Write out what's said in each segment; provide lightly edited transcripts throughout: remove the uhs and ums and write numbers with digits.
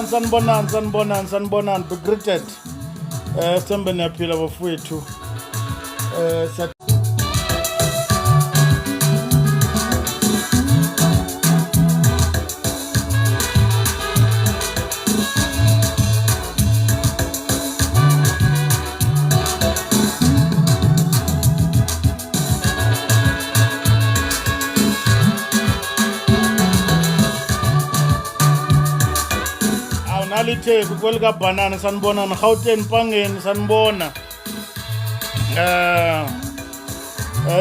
Sanibonani, sanibonani, sanibonani, sanibonani. Be greeted. Sithembe niyaphila bafowethu. Eh siya Awu nalitheku kwelikabhanana sanibonana Gauteng Mpangeni sanibona. Eh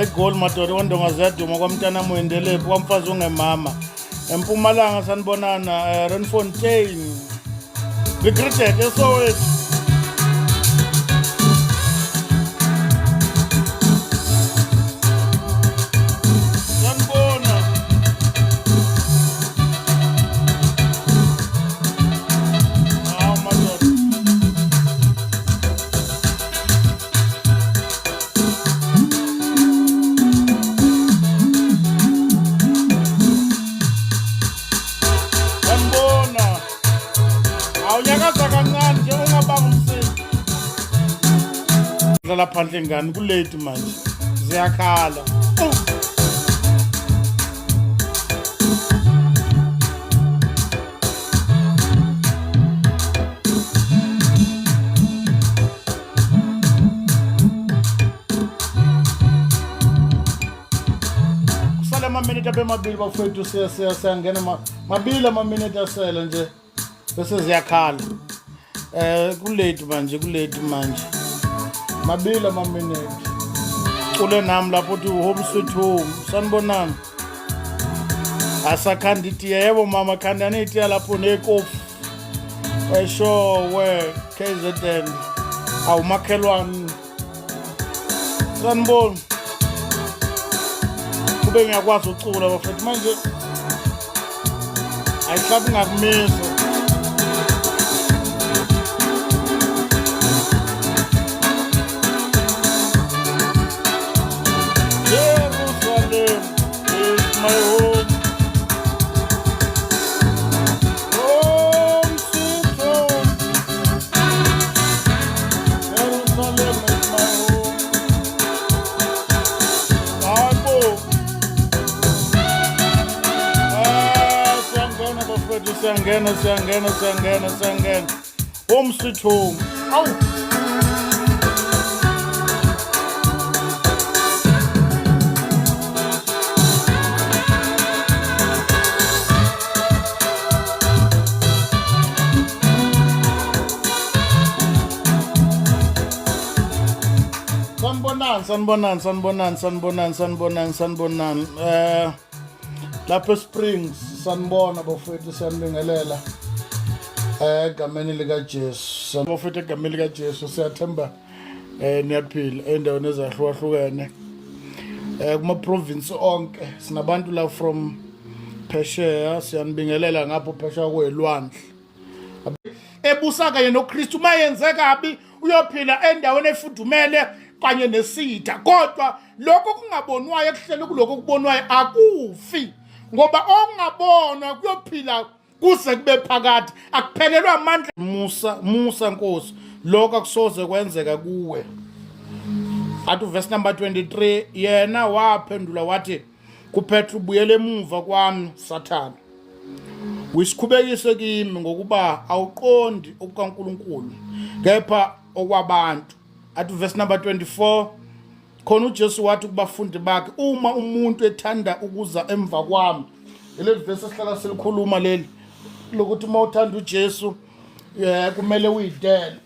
igoli madoda kwandonga ziyaduma kwamntana Mwendelephi kwamfazi ongemama. Empumalanga sanibonana Renfontein. Be greeted eSoweto. Sanibona. Hawu madoda. Sanibona. Awunyakaza kancane nje ungabanga umsindo. Dlala phandle ngani kulate manje. Ziyakhala. Kusale amaminiti abe mabili bafowethu siyangena mabili amaminiti asele nje bese ziyakhala. Kulate manje, kulate manje. Mabili amaminiti. Cule nami lapho uthi home sweet home. Sanibonani. Asakhanda itiye yebo mama khandani itiye lapho nekofi. Eshowe KZN. Awumakhelwane. Sanibona. Kube ngiyakwazi ukucula bafethu manje ayihlabi ngakumisa. Jerusalem is my home. Home sweet home. Jerusalem is my home. Hayibo. Ah, siyangena bafethu, siyangena, siyangena, siyangena, siyangena. Home sweet home. Awu. Sanibonani, sanibonani, sanibonani, sanibonani, sanibonani, sanibonani. Lapha eSprings sanibona bafowethu, siyanibingelela. Egameni lika Jesu. Bafowethu egameni lika Jesu siyathemba niyaphila endaweni ezahlukahlukene. Kuma province onke sinabantu la from phesheya, siyanibingelela ngapho phesheya kwelwandle. Ebusa kanye noKristu mayenze kabi uyophila endaweni efudumele kanye nesitha, kodwa lokho kungabonwayo ekuhlele kuloko kubonwayo akufi, ngoba okungabonwa kuyophila kuze kube phakade, akuphelelwa amandla. Musa, musa Nkosi, lokho akusoze kwenzeka kuwe. Athi verse number 23, yena waphendula wathi kuPetru, buyela emuva kwami Sathane, uyisikhubekise kimi, ngokuba awuqondi okukaNkulunkulu kepha okwabantu. Athi verse number 24, khona uJesu wathi kubafundi bakhe, uma umuntu ethanda ukuza emva kwami, leli verse esihlala silikhuluma leli lokuthi uma uthanda uJesu kumele uyidele,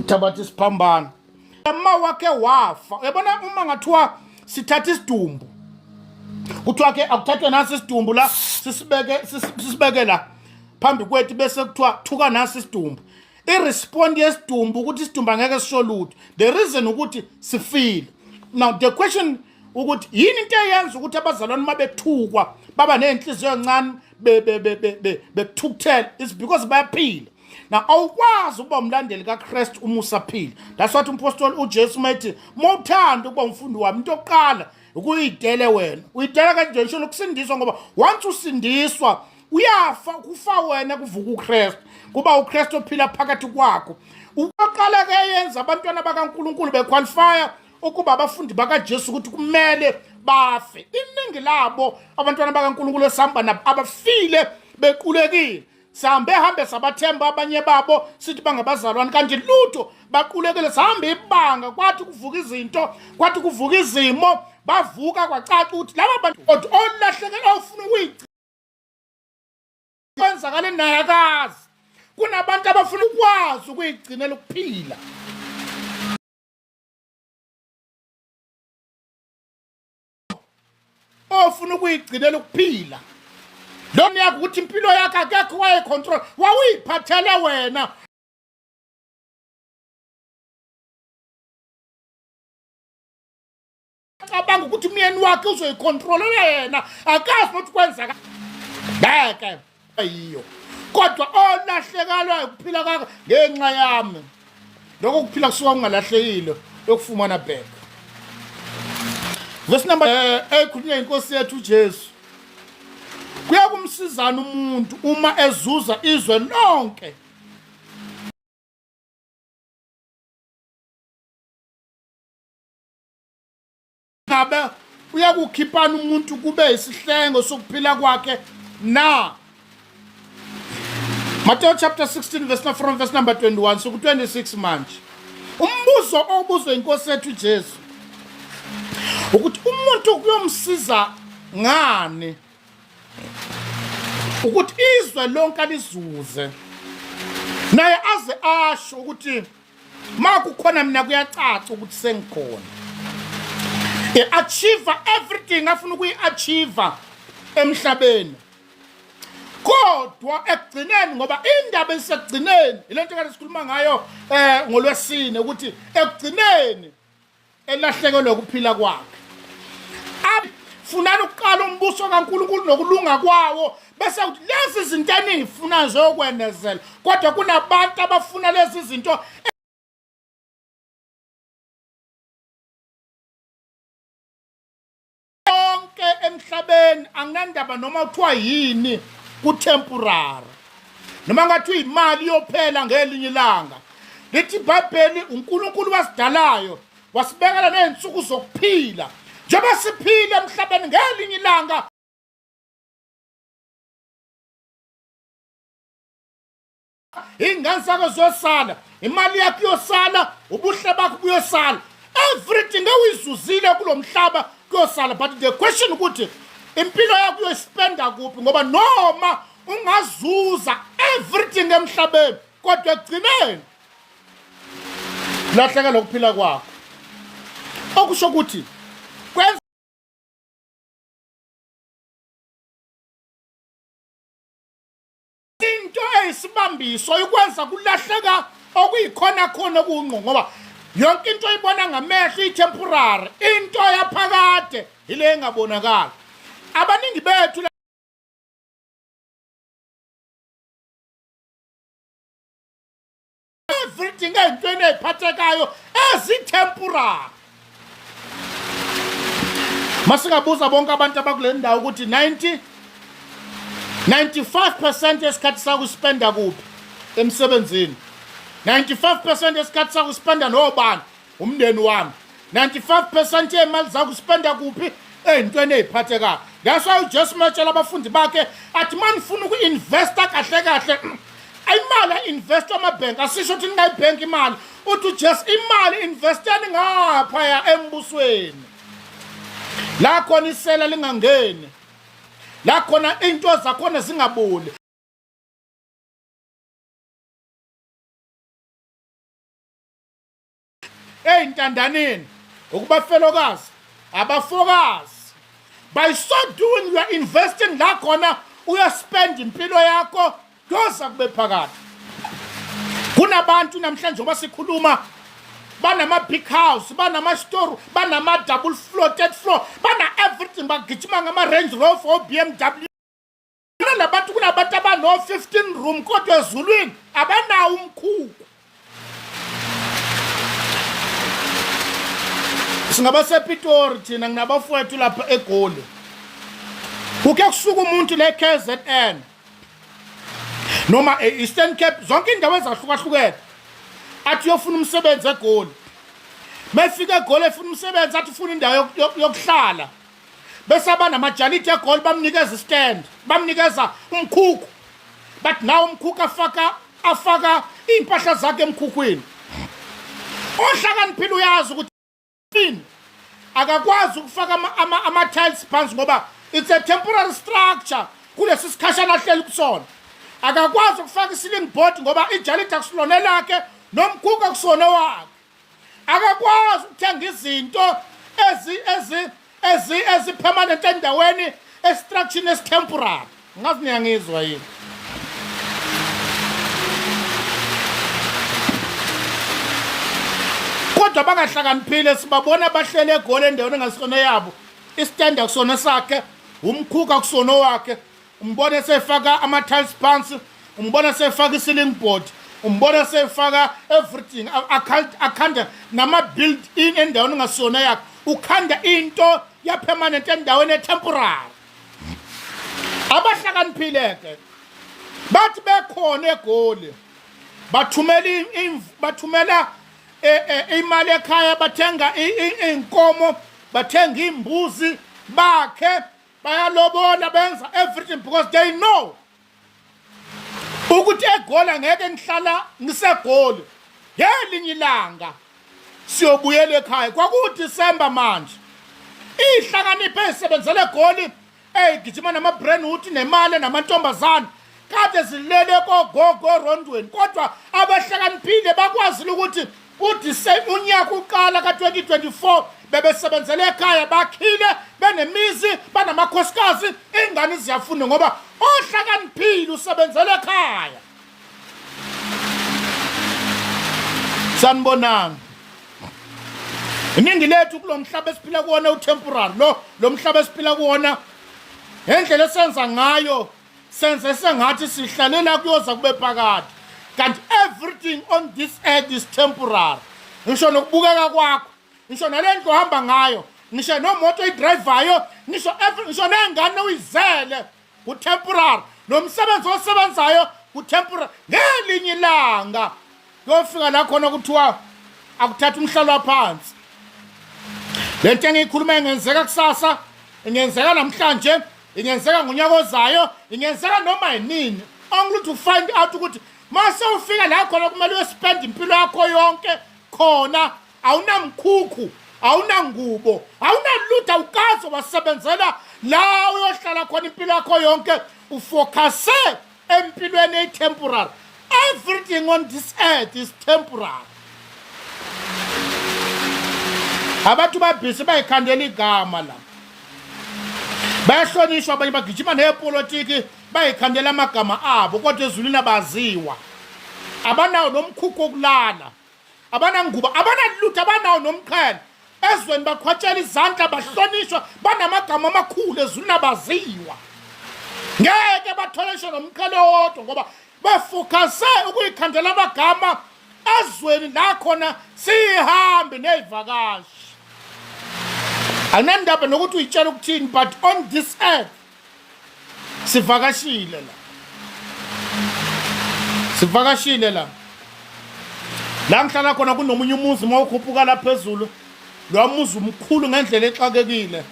thabatha isiphambano. Uma wakhe wafa, uyabona uma ngathiwa sithatha isidumbu, kuthiwa ke akuthathwe nasi isidumbu la sisibeke la phambi kwethu, bese kuthiwa thuka nasi isidumbu, i-respond yesidumbu ukuthi isidumbu angeke sisho lutho. The reason ukuthi sifile. Now the question ukuthi yini into eyenza ukuthi abazalwane uma bethukwa baba ney'nhliziyo encane bethukuthela, is because bayaphila. Now awukwazi ukuba umlandeli kaKristu uma usaphila. That's what umpostoli uJesu mayethi mawuthanda ukuba umfundi wami, into yokuqala ukuyidele wena. Uyidela kanje ngisho lokusindiswa, ngoba once usindiswa Uyafa, kufa wena, kuvuka uKristu, kuba uKristu ophila phakathi kwakho. Uqala ke yenza abantwana bakaNkulunkulu bequalifya ukuba abafundi bakaJesu ukuthi kumele bafe. Iningi labo abantwana bakaNkulunkulu esihamba nabo abafile bequlekile. Sihambe hambe sabathemba abanye babo sithi bangabazalwane, kanti lutho, baqulekile. Sihambe ibanga, kwathi kuvuka izinto, kwathi kuvuka izimo, bavuka, kwacaca ukuthi laba bantu kodwa olahlekela ufuna ukuyigcina kwenzakale naye akazi. Kunabantu abafuna ukwazi ukuyigcinela ukuphila. Ofuna ukuyigcinela ukuphila lo yakho ukuthi impilo yakho akekho wayecontrol, wawuyiphathele wena. Cabanga ukuthi umyeni wakhe uzoyicontrolela yena, akazi ukuthi kwenzeka ngeke yiyo. Kodwa olahlekalwa ukuphila kwakho ngenxa yami, lokho kuphila kusuka kungalahlekile, yokufumana back. Verse number ekhulunywa inkosi yethu uJesu: kuyakumsizana umuntu uma ezuza izwe lonke ngabe uyakukhiphana umuntu kube isihlengo sokuphila kwakhe na? Matthew chapter 16 verse from verse number 21 so ku 26. Manje umbuzo obuzwe inkosi yethu Jesu ukuthi umuntu kuyomsiza ngani ukuthi izwe lonke alizuze, naye aze asho ukuthi ma kukhona mina kuyacaca ukuthi sengikhona, e-achieve everything afuna ukuyi-achieve emhlabeni, kodwa ekugcineni, ngoba indaba isekugcineni, ile nto kade sikhuluma ngayo ngolwesine, ukuthi ekugcineni elahlekelwe ukuphila kwakhe. Funani ukuqala umbuso kaNkulunkulu nokulunga kwawo, bese kuthi lezi zinto eniyifunayo ziyokwenezela. Kodwa kunabantu abafuna lezi zinto konke emhlabeni. Anginandaba noma kuthiwa yini, ku-temporary, noma ngathi imali iyophela ngelinye ilanga. Lithi iBhayibheli, uNkulunkulu wasidalayo wasibekela ney'nsuku zokuphila. Njengoba siphile emhlabeni, ngelinye ilanga iy'ngane zakho ziyosala, imali yakho iyosala, ubuhle bakho buyosala, everything ewuyizuzile kulo mhlaba kuyosala. But the question ukuthi impilo yakho uyoyispenda kuphi? Ngoba noma ungazuza everything emhlabeni, kodwa ekugcineni lahlekela ukuphila kwakho, okusho ukuthi kwenza into eyisibambiso ikwenza kulahleka okuyikhona khona okungqo, ngoba yonke into oyibona ngamehlo i-temporary, into yaphakade ile engabonakali. Abaningi bethu everything ey'ntweni ey'phathekayo ezi-temporary. Masingabuza bonke abantu abakule ndawo ukuthi 90 95% yesikhathi sakho uspenda kuphi? Emsebenzini. 95% yesikhathi sakho uspenda nobani? Umndeni wami. 95% yemali zakho uspenda kuphi? Ey'ntweni ey'phathekayo. That's why uJesu matshela abafundi bakhe athi ma nifuna uku-investa kahle kahle, imali ayi-investwa amabhenki. Asisho ukuthi ningayibhenki imali. Uthi uJesu imali investani ngaphaya embusweni, la khona isela lingangeni, la khona into zakhona zingaboli. Ey'ntandaneni, ukubafelokazi, abafokazi. By so doing you are investing la khona uyaspend impilo yakho kuyoza kube phakathi. Kunabantu namhlanje ngoba sikhuluma banama-big house, banama-store, banama-double floor, third floor, bana-everything, bagijima ngama-Range Rover, o-BMW labantu. Kunabantu abano-15 room, kodwa ezulwini abanawo umkhukhu. Singabasepitori thina, nginabafowethu lapha eGoli. Kuke kusuka umuntu le KZN. Noma e-Eastern Cape, zonke indawo ezahlukahlukene. Athi uyofuna umsebenzi eGoli. Mefika eGoli efuna umsebenzi athi ufuna indawo yokuhlala. Bese aba namajalidi eGoli bamnikeza istand, bamnikeza umkhukhu. But now umkhukhu afaka iy'mpahla zakhe emkhukhwini. Ohlakaniphile uyazi ukuthi Fini akakwazi ukufaka ama-tiles phansi ngoba it's a temporary structure kulesi sikhashana ahleli kusona. Akakwazi ukufaka i-ceiling board ngoba ijalidi akusilona elakhe nomkhukhu akusona wakhe. Akakwazi ukuthenga izinto ezi-permanent endaweni e-structure esi-temporary. Ngazi niyangizwa yini? Kodwa bangahlakaniphile sibabona bahlele eGoli endaweni engasona yabo. Isitende akusona sakhe, umkhukhu akusona wakhe. Umbona sefaka ama-tiles phansi, umbona sefaka i-ceiling board, umbona sefaka everything, akhanda nama-build in endaweni engasona yakhe. Ukhanda into ya-permanent endaweni e-temporary. Abahlakaniphile ke bathi bekhona eGoli bathumela bathumela imali ekhaya, bathenga inkomo, bathenga imbuzi, bakhe bayalobola, benza everything because they know ukuthi eGoli angeke ngihlala ngiseGoli, ngelinye ilanga siyobuyela ekhaya. KwakuDisemba manje, ihlakaniphe ezisebenzele eGoli eyigijima nama-brandwood nemali namantombazane kade zilele kogogo rondweni, kodwa abahlakaniphile bakwazile ukuthi unyaka uqala ka-2024 bebesebenzele ekhaya, bakhile, benemizi, banamakhosikazi, ingane ziyafunda ngoba ohlakaniphile usebenzele ekhaya. Sanibonani. Iningi lethu kulo mhlaba esiphila kuwona utemporary, lo mhlaba esiphila kuwona ngendlela esenza ngayo senze sengathi sihlalela kuyoza kube phakade, kanti everything on this earth is temporary. Ngisho nokubukeka kwakho, ngisho nale ndlu ohamba ngayo, ngisho nomoto oyidrayivayo, ngisho ney'ngane uyizele ku-temporary, nomsebenzi osebenzayo ku-temporary. Ngelinye ilanga kuyofika la khona kuthiwa akuthatha umhlalo waphansi. Le nto engiyikhuluma ingenzeka kusasa, ingenzeka namhlanje, ingenzeka ngonyaka ozayo, ingenzeka noma yinini. Only to find out ukuthi mase ufika la khona kumele uyospend impilo yakho yonke khona, awunamkhukhu, awunangubo, awunalutho, awukaze wasebenzela la uyohlala khona impilo yakho yonke. Ufocuse empilweni eyi-temporary. Everything on this earth is temporary. Abantu babhizi bayikhandela igama la, bayahlonishwa, abanye bagijima nepolitiki, bayikhandela amagama abo, kodwa ezulwini abaziwa, abanawo nomkhukhu wokulala, abanangubo, abanalutho, abanawo nomqhele. Ezweni baqhwatshela izandla, bahlonishwa, banamagama amakhulu, ezulwini abaziwa, ngeke bathole ngisho nomqhele owodwa ngoba befocuse ukuyikhandela amagama ezweni la khona siyihambi ney'vakashi. Anandaba nokuthi uyitshela ukuthini, but on this earth sivakashile la, sivakashile la. La ngihlala khona kunomunye umuzi, uma ukhuphuka la phezulu, lo muzi umkhulu ngendlela exakekile.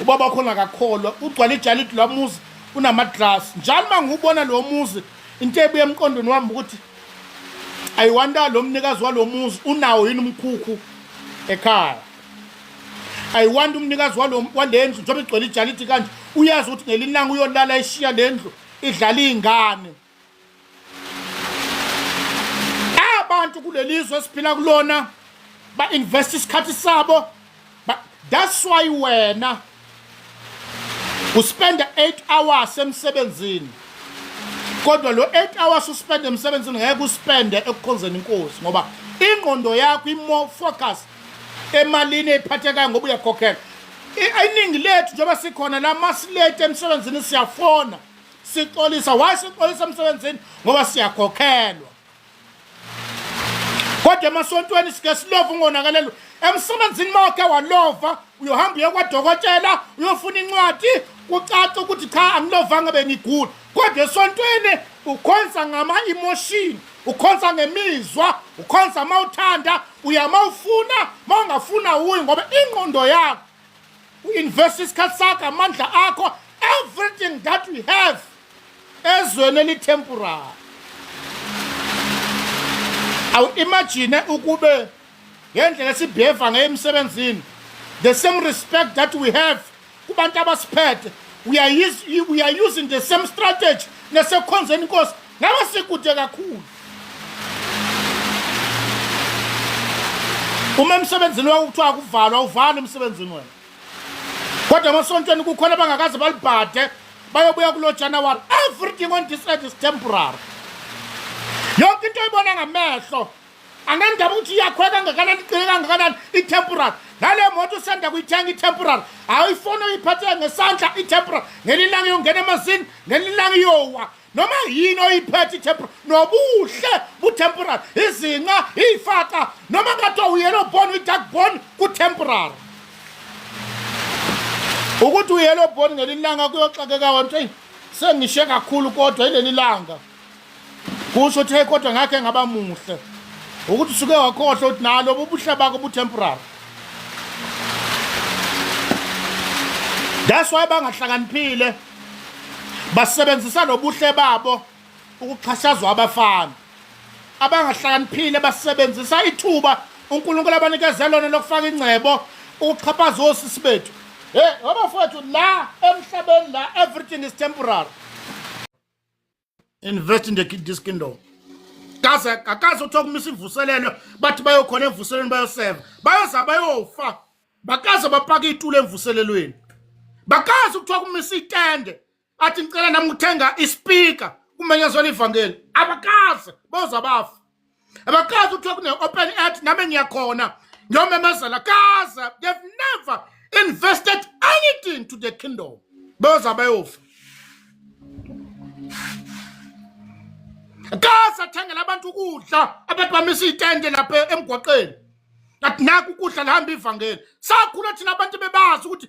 Ubaba khona akakholwa, ugcwala ijalidi lo muzi, unama-glass njalo. Uma ngiwubona lo muzi, into ebuya emqondweni wami ukuthi I wonder lo mnikazi walo muzi unawo yini umkhukhu ekhaya. I wonder umnikazi wale ndlu, njengoba igcwele ijalidi kanje, uyazi ukuthi ngelinye ilanga uyolala eshiya le ndlu idlala iy'ngane. Abantu kuleli zwe esiphila kulona ba-invest isikhathi sabo. That's why wena uspenda 8 hours emsebenzini, kodwa lo 8 hours uspende emsebenzini ngeke uspende ekukhonzeni inkosi, ngoba ingqondo yakho i-more focus emalini eyiphathekayo ngoba uyakhokhela. Iningi lethu njengoba sikhona la, masilate emsebenzini siyafona sixolisa. Why sixolisa emsebenzini? Ngoba siyakhokhelwa. Kodwa emasontweni sike silova ungonakalelwa emsebenzini. Mawuke walova, uyohamba uye kwadokotela uyofuna incwadi kucace ukuthi cha, angilovanga, bengigula. Kodwa esontweni ukhonza ngama-emotion, ukhonza ngemizwa, ukhonza uma uthanda, uya uma ufuna, uma ungafuna uyi, ngoba ingqondo yakho u-invest isikhathi sakho, amandla akho, everything that we have ezweni elitemporary. Awu-imagine ukube ngendlela esibheva ngayo emsebenzini, the same respect that we have kubantu abasiphethe, we are using the same strategy nasekhonzeni inkosi, ngabe sikude kakhulu. Uma emsebenzini wakho kuthiwa akuvalwa, awuvali emsebenzini wena, kodwa emasontweni kukhona abangakaze balibhade, bayobuya kulo January. Everything on this earth is temporary. Yonke into oyibona ngamehlo, angendaba ukuthi iyakhwe kangakanani, iqine kangakanani, i-temporary. Nale moto usanda kuyithenga i-temporary, awuyifoni oyiphathe ngesandla i-temporary, ngelinye ilanga iyongena emanzini, ngelinye ilanga iyowa. Noma yini oyiphethe i-temporary, nobuhle bu-temporary, izinqa iy'faca, noma ngathiwa uyellow bone, uyi-dark bone, ku-temporary. Ukuthi uyellow bone ngelinye ilanga kuyoxakeka wena, eyi sengishe kakhulu, kodwa ileli langa kusho ukuthi hey, kodwa ngakhe ngaba muhle, ukuthi usuke wakhohlwa ukuthi nalo ubuhle bakho bu-temporary. That's why bangahlakaniphile basebenzisa lobuhle babo ukuxhashazwa abafana. Abangahlakaniphile basebenzisa ithuba uNkulunkulu abanikeze lona lokufaka ingcebo ukuxhaphaza osisi bethu. Hey abafowethu, la emhlabeni la everything is temporary. Invest in this kingdom. Kaze akaze uthiwa kumisa imvuselelo, bathi bayokhona emvuselelweni bayoseva, bayoza bayofa, bakaze bapaka itulo emvuselelweni. Bakaze kuthiwa kumisa itende, athi ngicela nami ukuthenga ispeaker kumenyezelwa ivangeli, abakaze, boza bafa. Abakaze kuthiwa kune-open air, nami ngiyakhona ngiyomemezela, kaze. They've never invested anything to the kingdom, boza bayofa. Kaze athengela abantu ukudla, abantu bamisa iy'tende lapha emgwaqeni, athi naku ukudla, lihamba ivangeli. Sakhula thina abantu bebazi ukuthi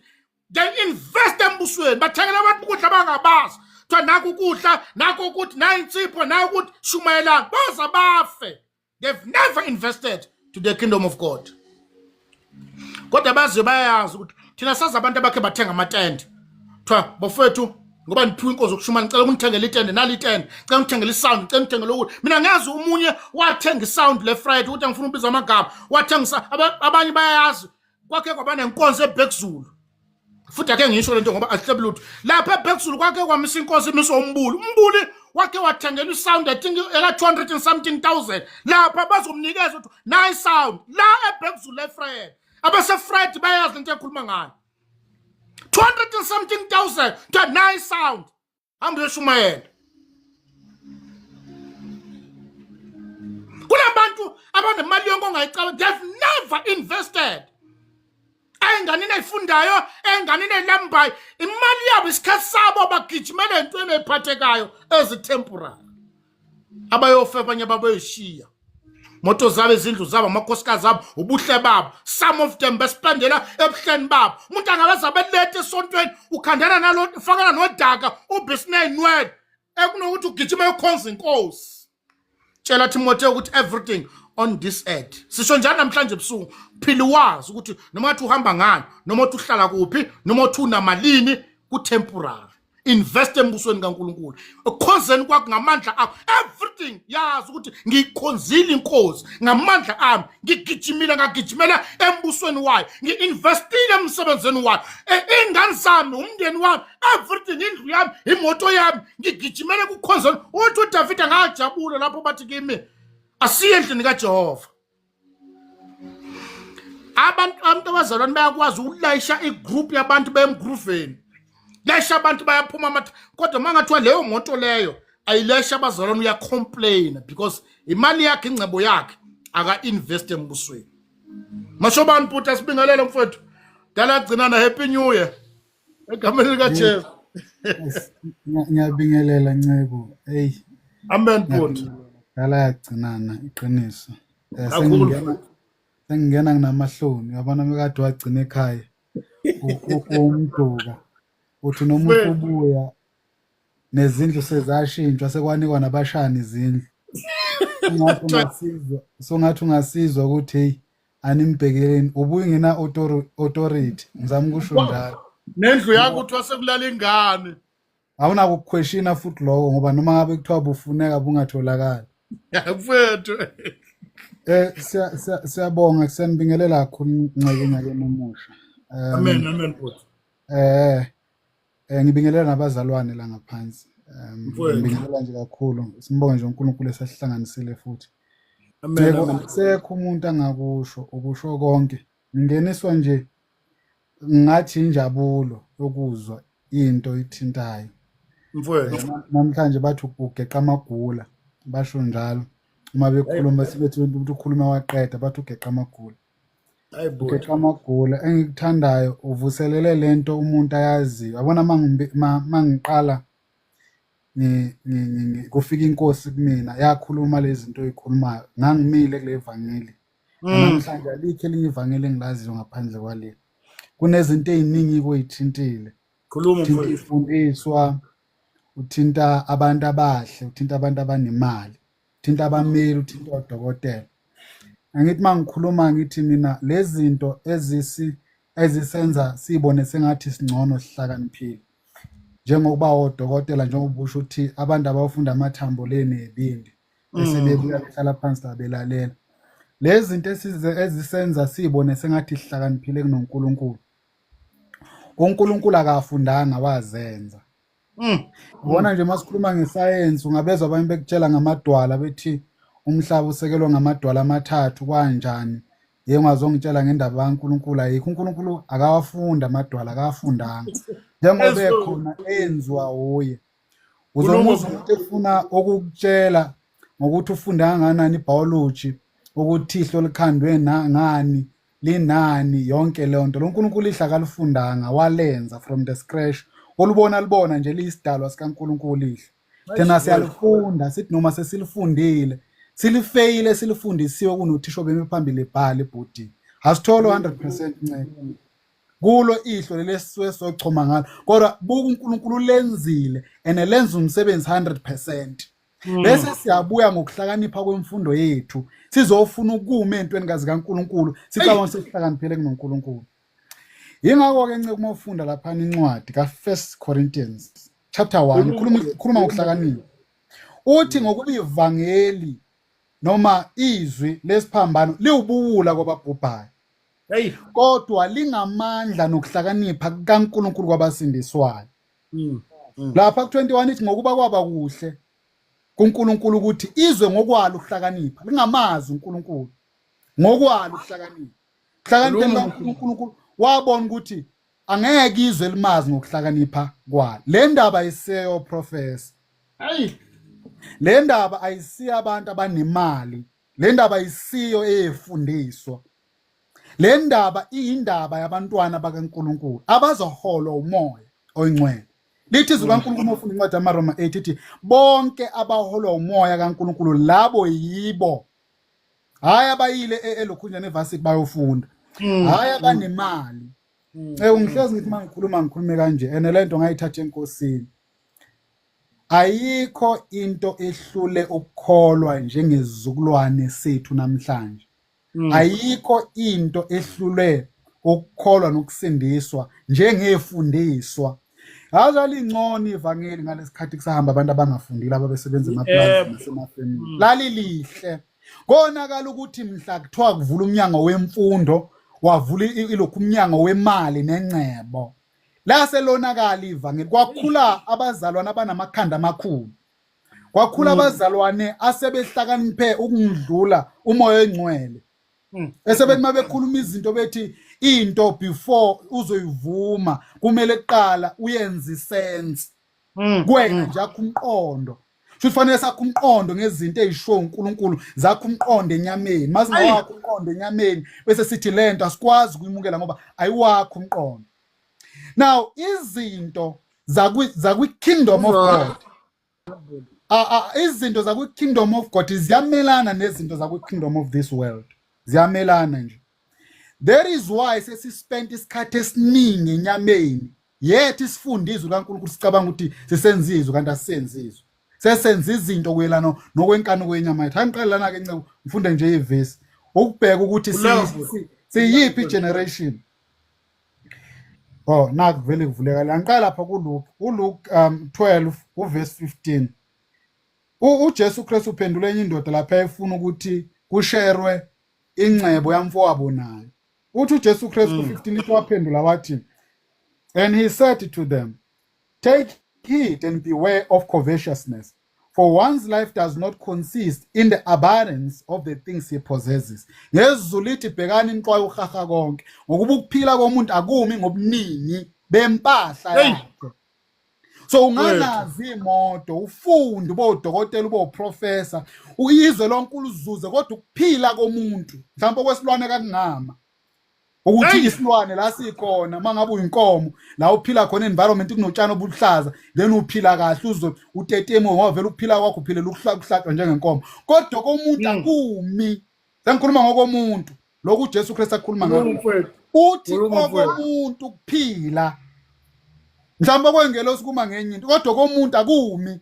they invest embusweni, bathengela abantu ukudla abangabazi, kuthiwa naku ukudla, naku ukuthi, nayi insipho, naku ukuthi, shumayelani, baza bafe. They've never invested to the kingdom of God. Kodwa baze bayazi ukuthi thina sazi abantu abakhe bathenga amatende, kuthiwa bafowethu, ngoba niphiwa inkozi yokushuma, ngicela ukunithengela itende, nali itende, ngicela ungithengela isound, ngicela ungithengele ukuthi. Mina ngazi umunye wathenga isound le Friday, ukuthi angifuna ukubiza amagama, wathengisa. Abanye bayayazi, kwakhe kwaba nenkonzo eBhekuzulu, futhi ake ngisho lento ngoba asihlebi lutho lapha eBhekuzulu. Kwakhe kwamisa inkosi, imiswa umbuli, umbuli wakhe wathengela isound, I think eka 200 and something thousand, lapha bazomnikeza ukuthi nayi sound la eBhekuzulu eFred. Abase Fred bayazi lento ekhuluma ngayo, 200 and something thousand, kuthiwa nayi sound, hamba uyoshumayela. Kunabantu abanemali yonke ongayicabanga, they've never invested ey'nganeni ey'fundayo, ey'nganeni ey'lambayo. Imali yabo, isikhathi sabo, bagijimele ey'ntweni ey'phathekayo ezi-temporary. Abayofa abanye baboyishiya moto zabo, izindlu zabo, amakhosikazi abo, ubuhle babo. Some of them besipendela ebuhleni babo. Umuntu angabaze abelethe esontweni, ukhandana nalo, fakana nodaka, ubhisiney'nwele, ekunokuthi ugijima yokhonza inkosi. Tshela Timotheo ukuthi everything on this earth, sisho njani namhlanje ebusuku, phila wazi ukuthi noma ngathi uhamba ngani, noma uthi uhlala kuphi, noma uthi unamalini, ku-temporary. Invest embusweni kaNkuluNkulu, ekukhonzeni kwakho ngamandla akho, everything. Yazi ukuthi ngiyikhonzile inkosi ngamandla ami, ngigijimile, ngagijimela embusweni wayo, ngi-investile emsebenzini wayo. Iy'ngane zami, umndeni wami, everything, indlu yami, imoto yami, ngigijimele kukhonzeni. Uthi uDavide, ngajabula lapho bathi kimi, asiye endlini kaJehova. Abantu abazalwane bayakwazi ukulayisha igroup yabantu bemgruveni, layisha abantu, bayaphuma amathi, kodwa uma ngathiwa leyo moto leyo ayilayisha abazalwane, uyacomplaina, because imali yakhe, ingcebo yakhe, aka-invest embusweni. Mashobani bhuti, asibingelele mfowethu, dala gcinana, happy new year egameni likaJesu. Ngiyabingelela Ncebo. Hey, amen bhuti. Dala yagcinana iqiniso. Kakhulu. Sengingena nginamahloni, uyabona mekade wagcina ekhaya. Umduka. Uthi noma usubuya Nezindlu sezashintshwa, sekwanikwa nabashana izindlu. Ungathi ungasizwa, songathi ungasizwa ukuthi hey, animbhekeleni, ubuye ngena authority, ngizama ukusho njalo. Nendlu yakho kuthiwa sekulala ingane. Awunakukhweshina futhi lokho, ngoba noma ngabe kuthiwa bufuneka bungatholakali. Mfethu. Siyabonga, siyanibingelela kakhulu Nceke enyakeni omusha. Amen, amen bhuti. Ngibingelela nabazalwane la ngaphansi. Ngibingelela nje kakhulu. Simbonge nje uNkulunkulu esasihlanganisile futhi. Amen, amen. Akusekho umuntu angakusho, ukusho konke. Ngingeniswa nje ngathi injabulo yokuzwa into ithintayo. Mfowethu. Namhlanje bathi ugeqa amagula, basho njalo. Uma bekhuluma sibethi umuntu ukhuluma waqeda, bathi ugeqa amagula. Hayibo. Ugeqa amagula. Engikuthandayo uvuselele lento umuntu ayaziyo. Yabona mangiqala kufika inkosi kumina yakhuluma lezi zinto oyikhulumayo, ngangimile kule vangeli. Namhlanje alikho elinye ivangeli engilaziyo ngaphandle kwaleli. Kunezinto eziningi koyithintile. Khuluma Uthinta mfowethu. ifundiswa, uthinta abantu abahle, uthinta abantu abanemali, uthinta abameli, uthinta odokotela. Angithi mangikhuluma ngithi mina lezi zinto ezisenza sibone sengathi singcono sihlakaniphile. Njengokuba odokotela, njengoba usho ukuthi abantu abafunda amathambo le nezibindi bese bebuya behlala phansi la belalela. Lezi zinto ezisenza sibone sengathi sihlakaniphile kunoNkulunkulu. uNkulunkulu akafundanga, wazenza. Ubona nje masikhuluma ngesayensi, ungabezwa abanye bekutshela ngamadwala, bethi umhlaba usekelwe ngamadwala amathathu, kanjani? Yey, ungazongitshela ngendaba kaNkulunkulu, ayikho. uNkulunkulu akawafunda amadwala, akawafundanga. Njengoba ekhona enziwa uye. Uzomuzwa umuntu efuna ukukutshela ngokuthi ufunda kangakanani ibiology, ukuthi ihlo likhandwe ngani, linani, yonke leyo nto. Lo nkulunkulu ihla akalifundanga, walenza from the scratch. Olubona libona nje liyisidalwa sikaNkulunkulu ihlo. Thina siyalifunda, sithi noma sesilifundile silifeyile, silifundisiwe kunothisha obemi phambili ebhala ebhodini. Asithole 100% Nceke kulo ihlo leli esisuke sochoma ngalo, kodwa buka uNkulunkulu lenzile and lenza umsebenzi 100%. Bese siyabuya ngokuhlakanipha kwemfundo yethu, sizofuna ukuma entweni kazi kaNkulunkulu, sicabanga sesihlakaniphile kunoNkulunkulu. Yingakho ke Nceke uma ufunda lapha incwadi ka1 Corinthians chapter 1, khuluma ngokuhlakanipha, uthi ngokuba ivangeli noma izwi lesiphambano liwubuwula kwababhubhayo, Hey, kodwa lingamandla nokuhlakanipha kaNkulunkulu kwabasindiswayo. Lapha ku21 ithi ngokuba kwaba kuhle kuNkulunkulu ukuthi izwe ngokwalo ukuhlakanipha lingamazi uNkulunkulu, ngokwalo ukuhlakanipha. Ukuhlakanipha kaNkulunkulu wabona ukuthi angeke izwe limazi ngokuhlakanipha kwalo. Le ndaba iseyo professor. Hey, le ndaba ayisiyo abantu abanemali, le ndaba ayisiyo eyefundiswa. Le ndaba iyindaba yabantwana bakaNkulunkulu abazoholwa umoya oyingcwele. Lithi izwi kaNkulunkulu uma ufunda incwadi yamaRoma 8 ithi bonke abaholwa umoya kaNkulunkulu labo yibo. Hayi abayile elokhunjana evarsity bayofunda. Hayi abanemali. Ngihlezi ngithi mangikhuluma ngikhulume kanje, ene lento ngayithatha enkosini. Ayikho into ehlule ukukholwa njengezizukulwane sethu namhlanje. Ayikho into ehlule ukukholwa nokusindiswa njengefundiswa. Yazi lingcono ivangeli ngalesikhathi kusahamba abantu abangafundile ababesebenza emaplazini nasemafemini. Lalilihle. Konakala ukuthi mhla kuthiwa kuvula umnyango wemfundo, wavula ilokhu umnyango wemali nengcebo. Lase lonakala ivangeli, kwakhula abazalwane abanamakhanda amakhulu. Kwakhula abazalwane asebehlakaniphe ukungidlula umoya oyingcwele. Esebethi mabekhuluma izinto bethi into before uzoyivuma kumele kuqala uyenze sense. Kuwena nje akho umqondo. Futhi fanele sakho umqondo ngezinto ezishiwo uNkulunkulu, zakho umqondo enyameni. Masingawakho umqondo enyameni bese sithi lento asikwazi ukuyimukela ngoba ayiwakho umqondo. Now izinto zakwi kingdom of God, izinto zakwi kingdom of God ziyamelana nezinto zakwi kingdom of this world, ziyamelana nje. That is why sesispent isikhathi esiningi enyameni. Yethi sifunde izwi kaNkulunkulu sicabanga ukuthi sisenza izwi kanti asisenzi izwi. Sesenza izinto kuyelana nokwenkanuko yenyama yethu. Angiqale lana ke nceku ngifunde nje ivesi ukubheka ukuthi siyiphi generation. Oh naku vele kuvuleka la. Ngiqala lapha kuLuke, uLuke 12 uverse 15. UJesu Kristu uphendula enye indoda lapha efuna ukuthi kusherwe ingcebo yamfowabo nayo. Uthi uJesu Kristu ku-15 lithi waphendula wathi, and he said to them, take heed and beware of covetousness, for one's life does not consist in the abundance of the things he possesses. NgesiZulu lithi bhekani nixwaye uhaha konke, ngokuba ukuphila komuntu akumi ngobuningi bempahla yakhe. So unganazi imoto, ufunde ube udokotela, ube uprofessor, uyizwe lonke ulizuze, kodwa ukuphila komuntu mhlawumbe okwesilwane kakungama ukuthi isilwane la sikhona, mangabe uyinkomo la uphila khona environment kunotshani obuluhlaza, then uphila kahle uze uteteme ngoba vele ukuphila kwakho uphilela ukuhlatshwa njengenkomo. Kodwa komuntu akumi. Sengikhuluma ngokomuntu lokhu uJesu Kristu akhuluma ngakho, uthi okomuntu ukuphila mhlawumbe okwengelosi kuma ngenye into, kodwa komuntu akumi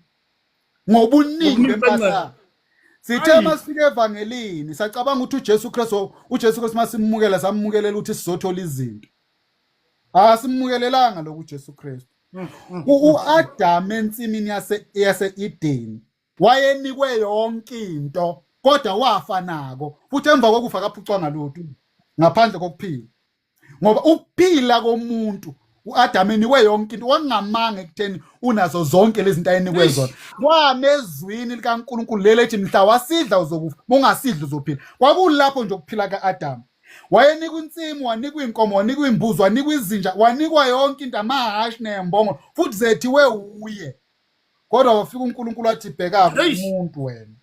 ngobuningi bempahla. Sithe masifika evangelini sacabanga ukuthi uJesu Kristu masimukela samukelela ukuthi sizothola izinto. Asimukelelanga lokhu uJesu Kristu. UAdam ensimini yase Eden wayenikwe yonke into, kodwa wafa nako, futhi emva kokufa akaphucwanga lutho ngaphandle kokuphila, ngoba ukuphila komuntu uAdam enikwe yonke into wakungamanga ekutheni unazo zonke lezi zinto ayenikwe zona. Kwamezwini likaNkulunkulu leli ethi mhla wasidla uzokufa, ungasidli uzophila. Kwakulapho nje ukuphila kaAdam. Wayenikwa insimu, wanikwa inkomo, wanikwa imbuzi, wanikwa izinja, wanikwa yonke into, amahashi nembongo, futhi zethiwe uye. Kodwa wafika uNkulunkulu wathi bheka umuntu wena.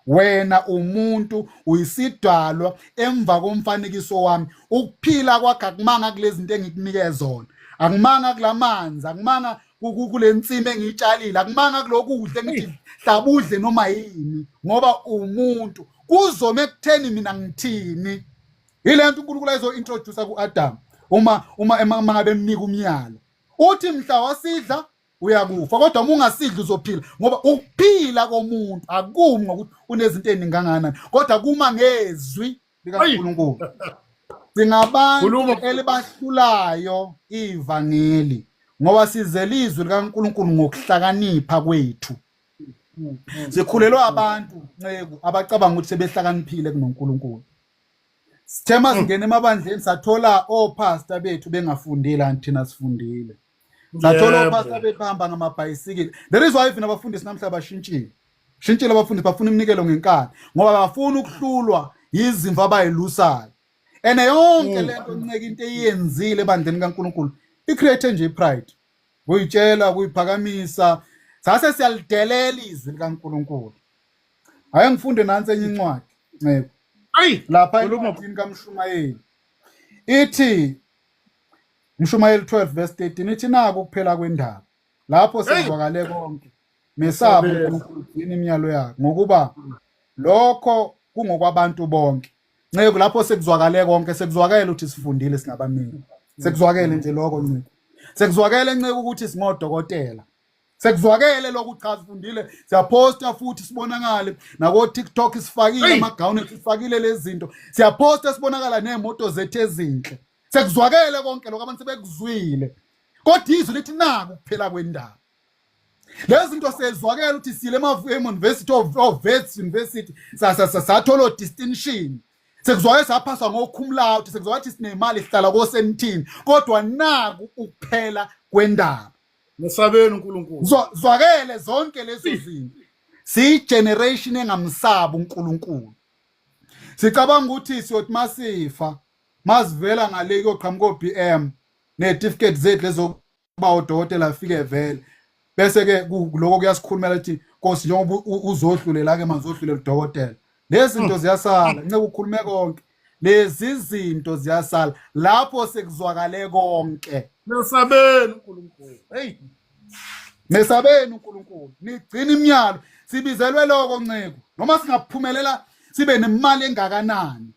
Wena umuntu uyisidalwa emva komfanekiso wami. Ukuphila kwakho akumanga kulezi zinto engikunike zona. Akumanga kulamanzi, akumanga kule nsimi engiyitshalile, akumanga kulokudla engithi hlabudle noma yini, ngoba umuntu kuzoma ekutheni mina ngithini. Ile nto uNkulunkulu ayizo-introduce ku-Adam uma mangabe emnika umyalo. Uthi mhla wasidla uyakufa, kodwa uma ungasidli uzophila, ngoba ukuphila komuntu akumi ngokuthi unezinto eziningi kangakanani, kodwa kuma ngezwi likaNkulunkulu. Singabantu elibahlulayo ivangeli ngoba sizela izwi likaNkulunkulu ngokuhlakanipha kwethu. Sikhulelwa abantu nceku abacabanga ukuthi sebehlakaniphile kunoNkulunkulu. Sithe masingena emabandleni sathola opastor bethu bengafundile, anti thina sifundile. Sathola opastor bethu bahamba ngamabhayisikili. There is why even abafundisi namhla bashintshile. Shintshile abafundisi, bafuna iminikelo ngenkani ngoba bafuna ukuhlulwa yizimvu abayilusayo. Ene yonke lento nceke into eyenzile ebandleni kaNkulunkulu i-create nje i-pride. Kuyitshela, kuyiphakamisa. Sase siyalidelela izwi likaNkulunkulu. Ake ngifunde nansi enye incwadi nceke. Lapha encwadini kaMshumayeli. Ithi Mshumayeli 12 verse 13 ithi naku kuphela kwendaba. Lapho sekuzwakale konke. Mesabe uNkulunkulu, gcina imiyalo yakhe, ngokuba lokho kungokwabantu bonke. Nceke lapho sekuzwakale konke, sekuzwakele ukuthi sifundile singabaningi. Sekuzwakele nje lokho nceke. Sekuzwakele nceke ukuthi singodokotela. Sekuzwakele lokhu, cha sifundile, siyaphosta futhi sibonakale nako TikTok, sifakile amagawuni ethu, sifakile lezi zinto, siyaphosta sibonakala nemoto zethu ezinhle. Sekuzwakele konke lokho, abantu sebekuzwile, kodwa izwi lithi naku kuphela kwendaba. Lezi zinto sezwakele ukuthi sile ema-University of Wits University, sathola distinction, sekuzwakele saphaswa ngo-cum laude, sekuzwakele ukuthi sinemali, sihlala koSandton, kodwa naku ukuphela kwendaba. Mesabeni uNkulunkulu. Zwakele zonke lezo zinto. Siyi-generation engamsabi uNkulunkulu. Sicabanga ukuthi siyothi masifa masivela ngale kuyoqhamuka o-BM nezitifiketi zethu lezokuba odokotela afike vele, bese ke lokho kuyasikhulumela ukuthi Nkosi, njengoba uzohlulela ke manje uzohlulela udokotela. Lezi zinto ziyasala nceke, ukhulume konke, lezi zinto ziyasala lapho sekuzwakale konke. Mesabeni uNkulunkulu. Hey. Mesabeni uNkulunkulu, nigcina imiyalo. Sibizelwe lokho nceko, noma singaphumelela sibe nemali engakanani,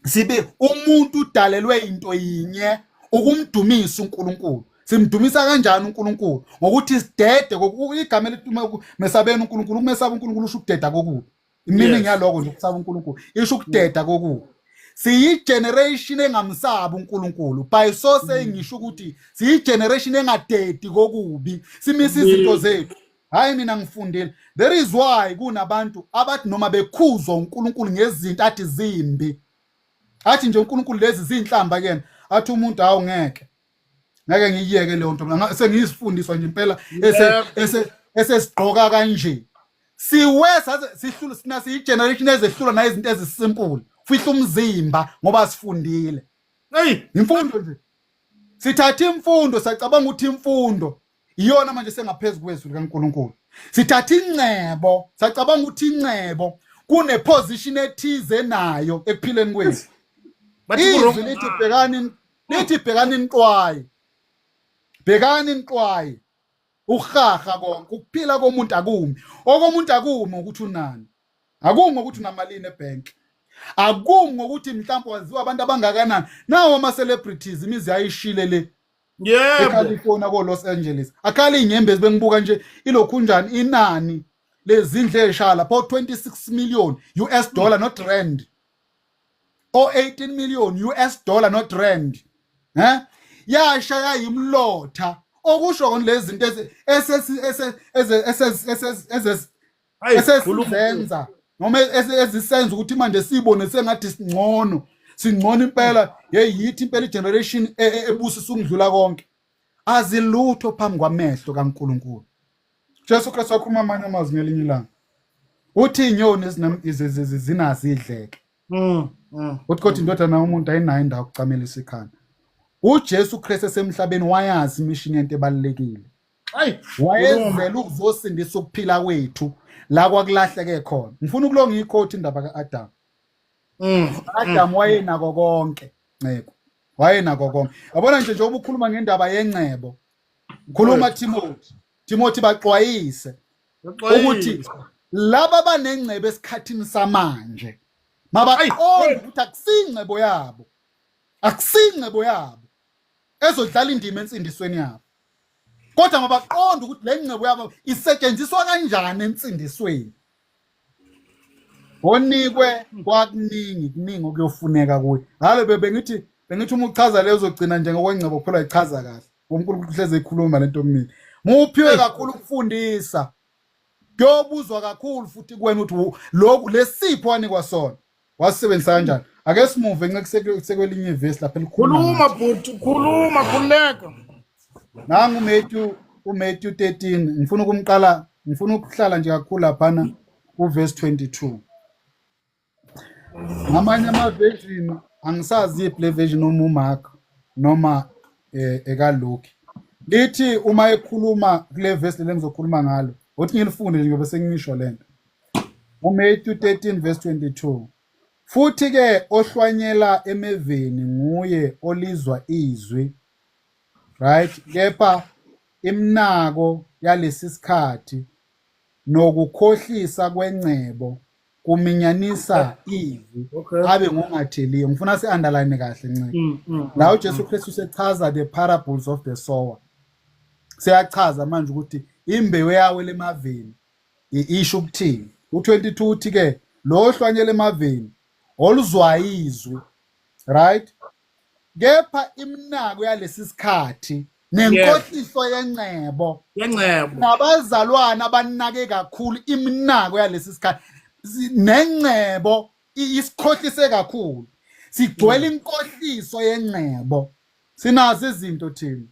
sibe umuntu udalelwe into yinye, ukumdumisa uNkulunkulu. Simdumisa kanjani uNkulunkulu? Ngokuthi sidede igama elithi mesabeni uNkulunkulu, ukumesaba uNkulunkulu usho ukudeda kokubi. Meaning yaloko nje ukusaba uNkulunkulu isho ukudeda kokubi. Siyi-generation engamsabi uNkulunkulu. By so saying ngisho ukuthi siyi-generation engadedi kokubi. Simisa izinto zethu. Hayi mina ngifundile. There is why kunabantu abathi noma bekhuzwa uNkulunkulu ngezinto athi zimbi. Athi nje uNkulunkulu lezi zinhlamba kuyena. Athi umuntu hawu ngeke. Ngeke ngiyiyeke leyo nto mina sengiyisifundiswa nje impela ese ese esesigqoka kanje. Siwe saze sihlula sina siyi-generation ezehlula nayizinto ezisimple. Fihla umzimba ngoba sifundile. Hey, imfundo nje. Sithatha imfundo sacabanga ukuthi imfundo iyona manje sengaphezulu kwezwi likaNkuluNkulu. Sithatha ingcebo sacabanga ukuthi ingcebo kune position ethize nayo ekuphileni kwethu. Izwi lithi bhekani, lithi bhekani niqwaye. Bhekani niqwaye. Uhaha konke ukuphila komuntu akumi. Okomuntu akumi ukuthi unani. Akumi ngokuthi unamalini ebank. Akumi ngokuthi mhlawumbe waziwa abantu abangakanani. Nawo ama celebrities imizi yayishile le. Yebo. eCalifornia ko Los Angeles. Akhala inyembezi bengibuka nje ilokhu njani inani lezindlu ezisha lapho 26 million US dollar not rand. O 18 million US dollar not rand. Eh? Yasha yayimlotha. Okusho kona lezi zinto esesizenza noma ezisenza ukuthi manje sibone sengathi singcono, singcono impela. Hey, yithi impela igeneration ebusisa ukudlula konke. Azilutho phambi kwamehlo kaNkuluNkulu. Jesu Kristu wakhuluma amanye amazwi ngelinye ilanga. Uthi inyoni zinazo idleke. Uthi kodwa indodana yomuntu ayinayo indawo yokucamelisa ikhanda. uJesu Kristu esemhlabeni wayazi imishini yento ebalulekile. Ayi, wayezela ukuzosindisa ukuphila kwethu la kwakulahleke khona. Ngifuna ukulonga iquote indaba kaAdam. Adam wayenako konke, Nceko. Wayenako konke. Yabona nje njengoba ukhuluma ngendaba yengcebo. Khuluma Timothy. Timothy baxwayise ukuthi laba banengcebo esikhathini samanje mabaqonde ukuthi akusingcebo yabo. Akusingcebo yabo ezodlala indima ensindisweni yabo. Kodwa mabaqonde ukuthi le ngcebo yabo isetshenziswa kanjani ensindisweni. Onikwe kwakuningi kuningi okuyofuneka kuye. Ngalo bengithi uma uchaza leyo uzogcina nje ngokwengcebo kuphela ichaza kahle. uNkulunkulu uhleze ekhuluma lento kumina. Muphiwe kakhulu ukufundisa. Kuyobuzwa kakhulu futhi kuwena ukuthi lokhu lesipho wanikwa sona wasebenzisa kanjani. Ake simuve nceke sekwelinye ivesi lapha elikhuluma. Khuluma bhuti, khuluma khuleka. Nangu uMatthew, uMatthew 13 ngifuna ukumqala, ngifuna ukuhlala nje kakhulu laphana kuverse 22. Ngamanye ama version angisazi iphi le version noma uMark noma ekaLuke. Lithi uma ekhuluma kule verse le ngizokhuluma ngalo, uthi ngilifunde nje ngoba sengisho lento. uMatthew 13 verse 22. Futhi ke ohlwanyela emeveni nguye olizwa izwi, right? Kepha imnako yalesi sikhathi nokukhohlisa kwengcebo kuminyanisa izwi abe ngongatheliyo. Ngifuna si-underline kahle nceke. La uJesu Kristu sechaza the parables of the sower. Seyachaza manje ukuthi imbewu yawela emaveni isho ukuthini. U22 uthi ke lo ohlwanyela emaveni oluzwa izwi, right? Kepha imnako yalesi sikhathi nenkohliso yengcebo yengcebo nabazalwana abanake kakhulu imnako yalesi sikhathi nengcebo isikhohlise kakhulu, sigcwele inkohliso yengcebo. Sinazo izinto thina,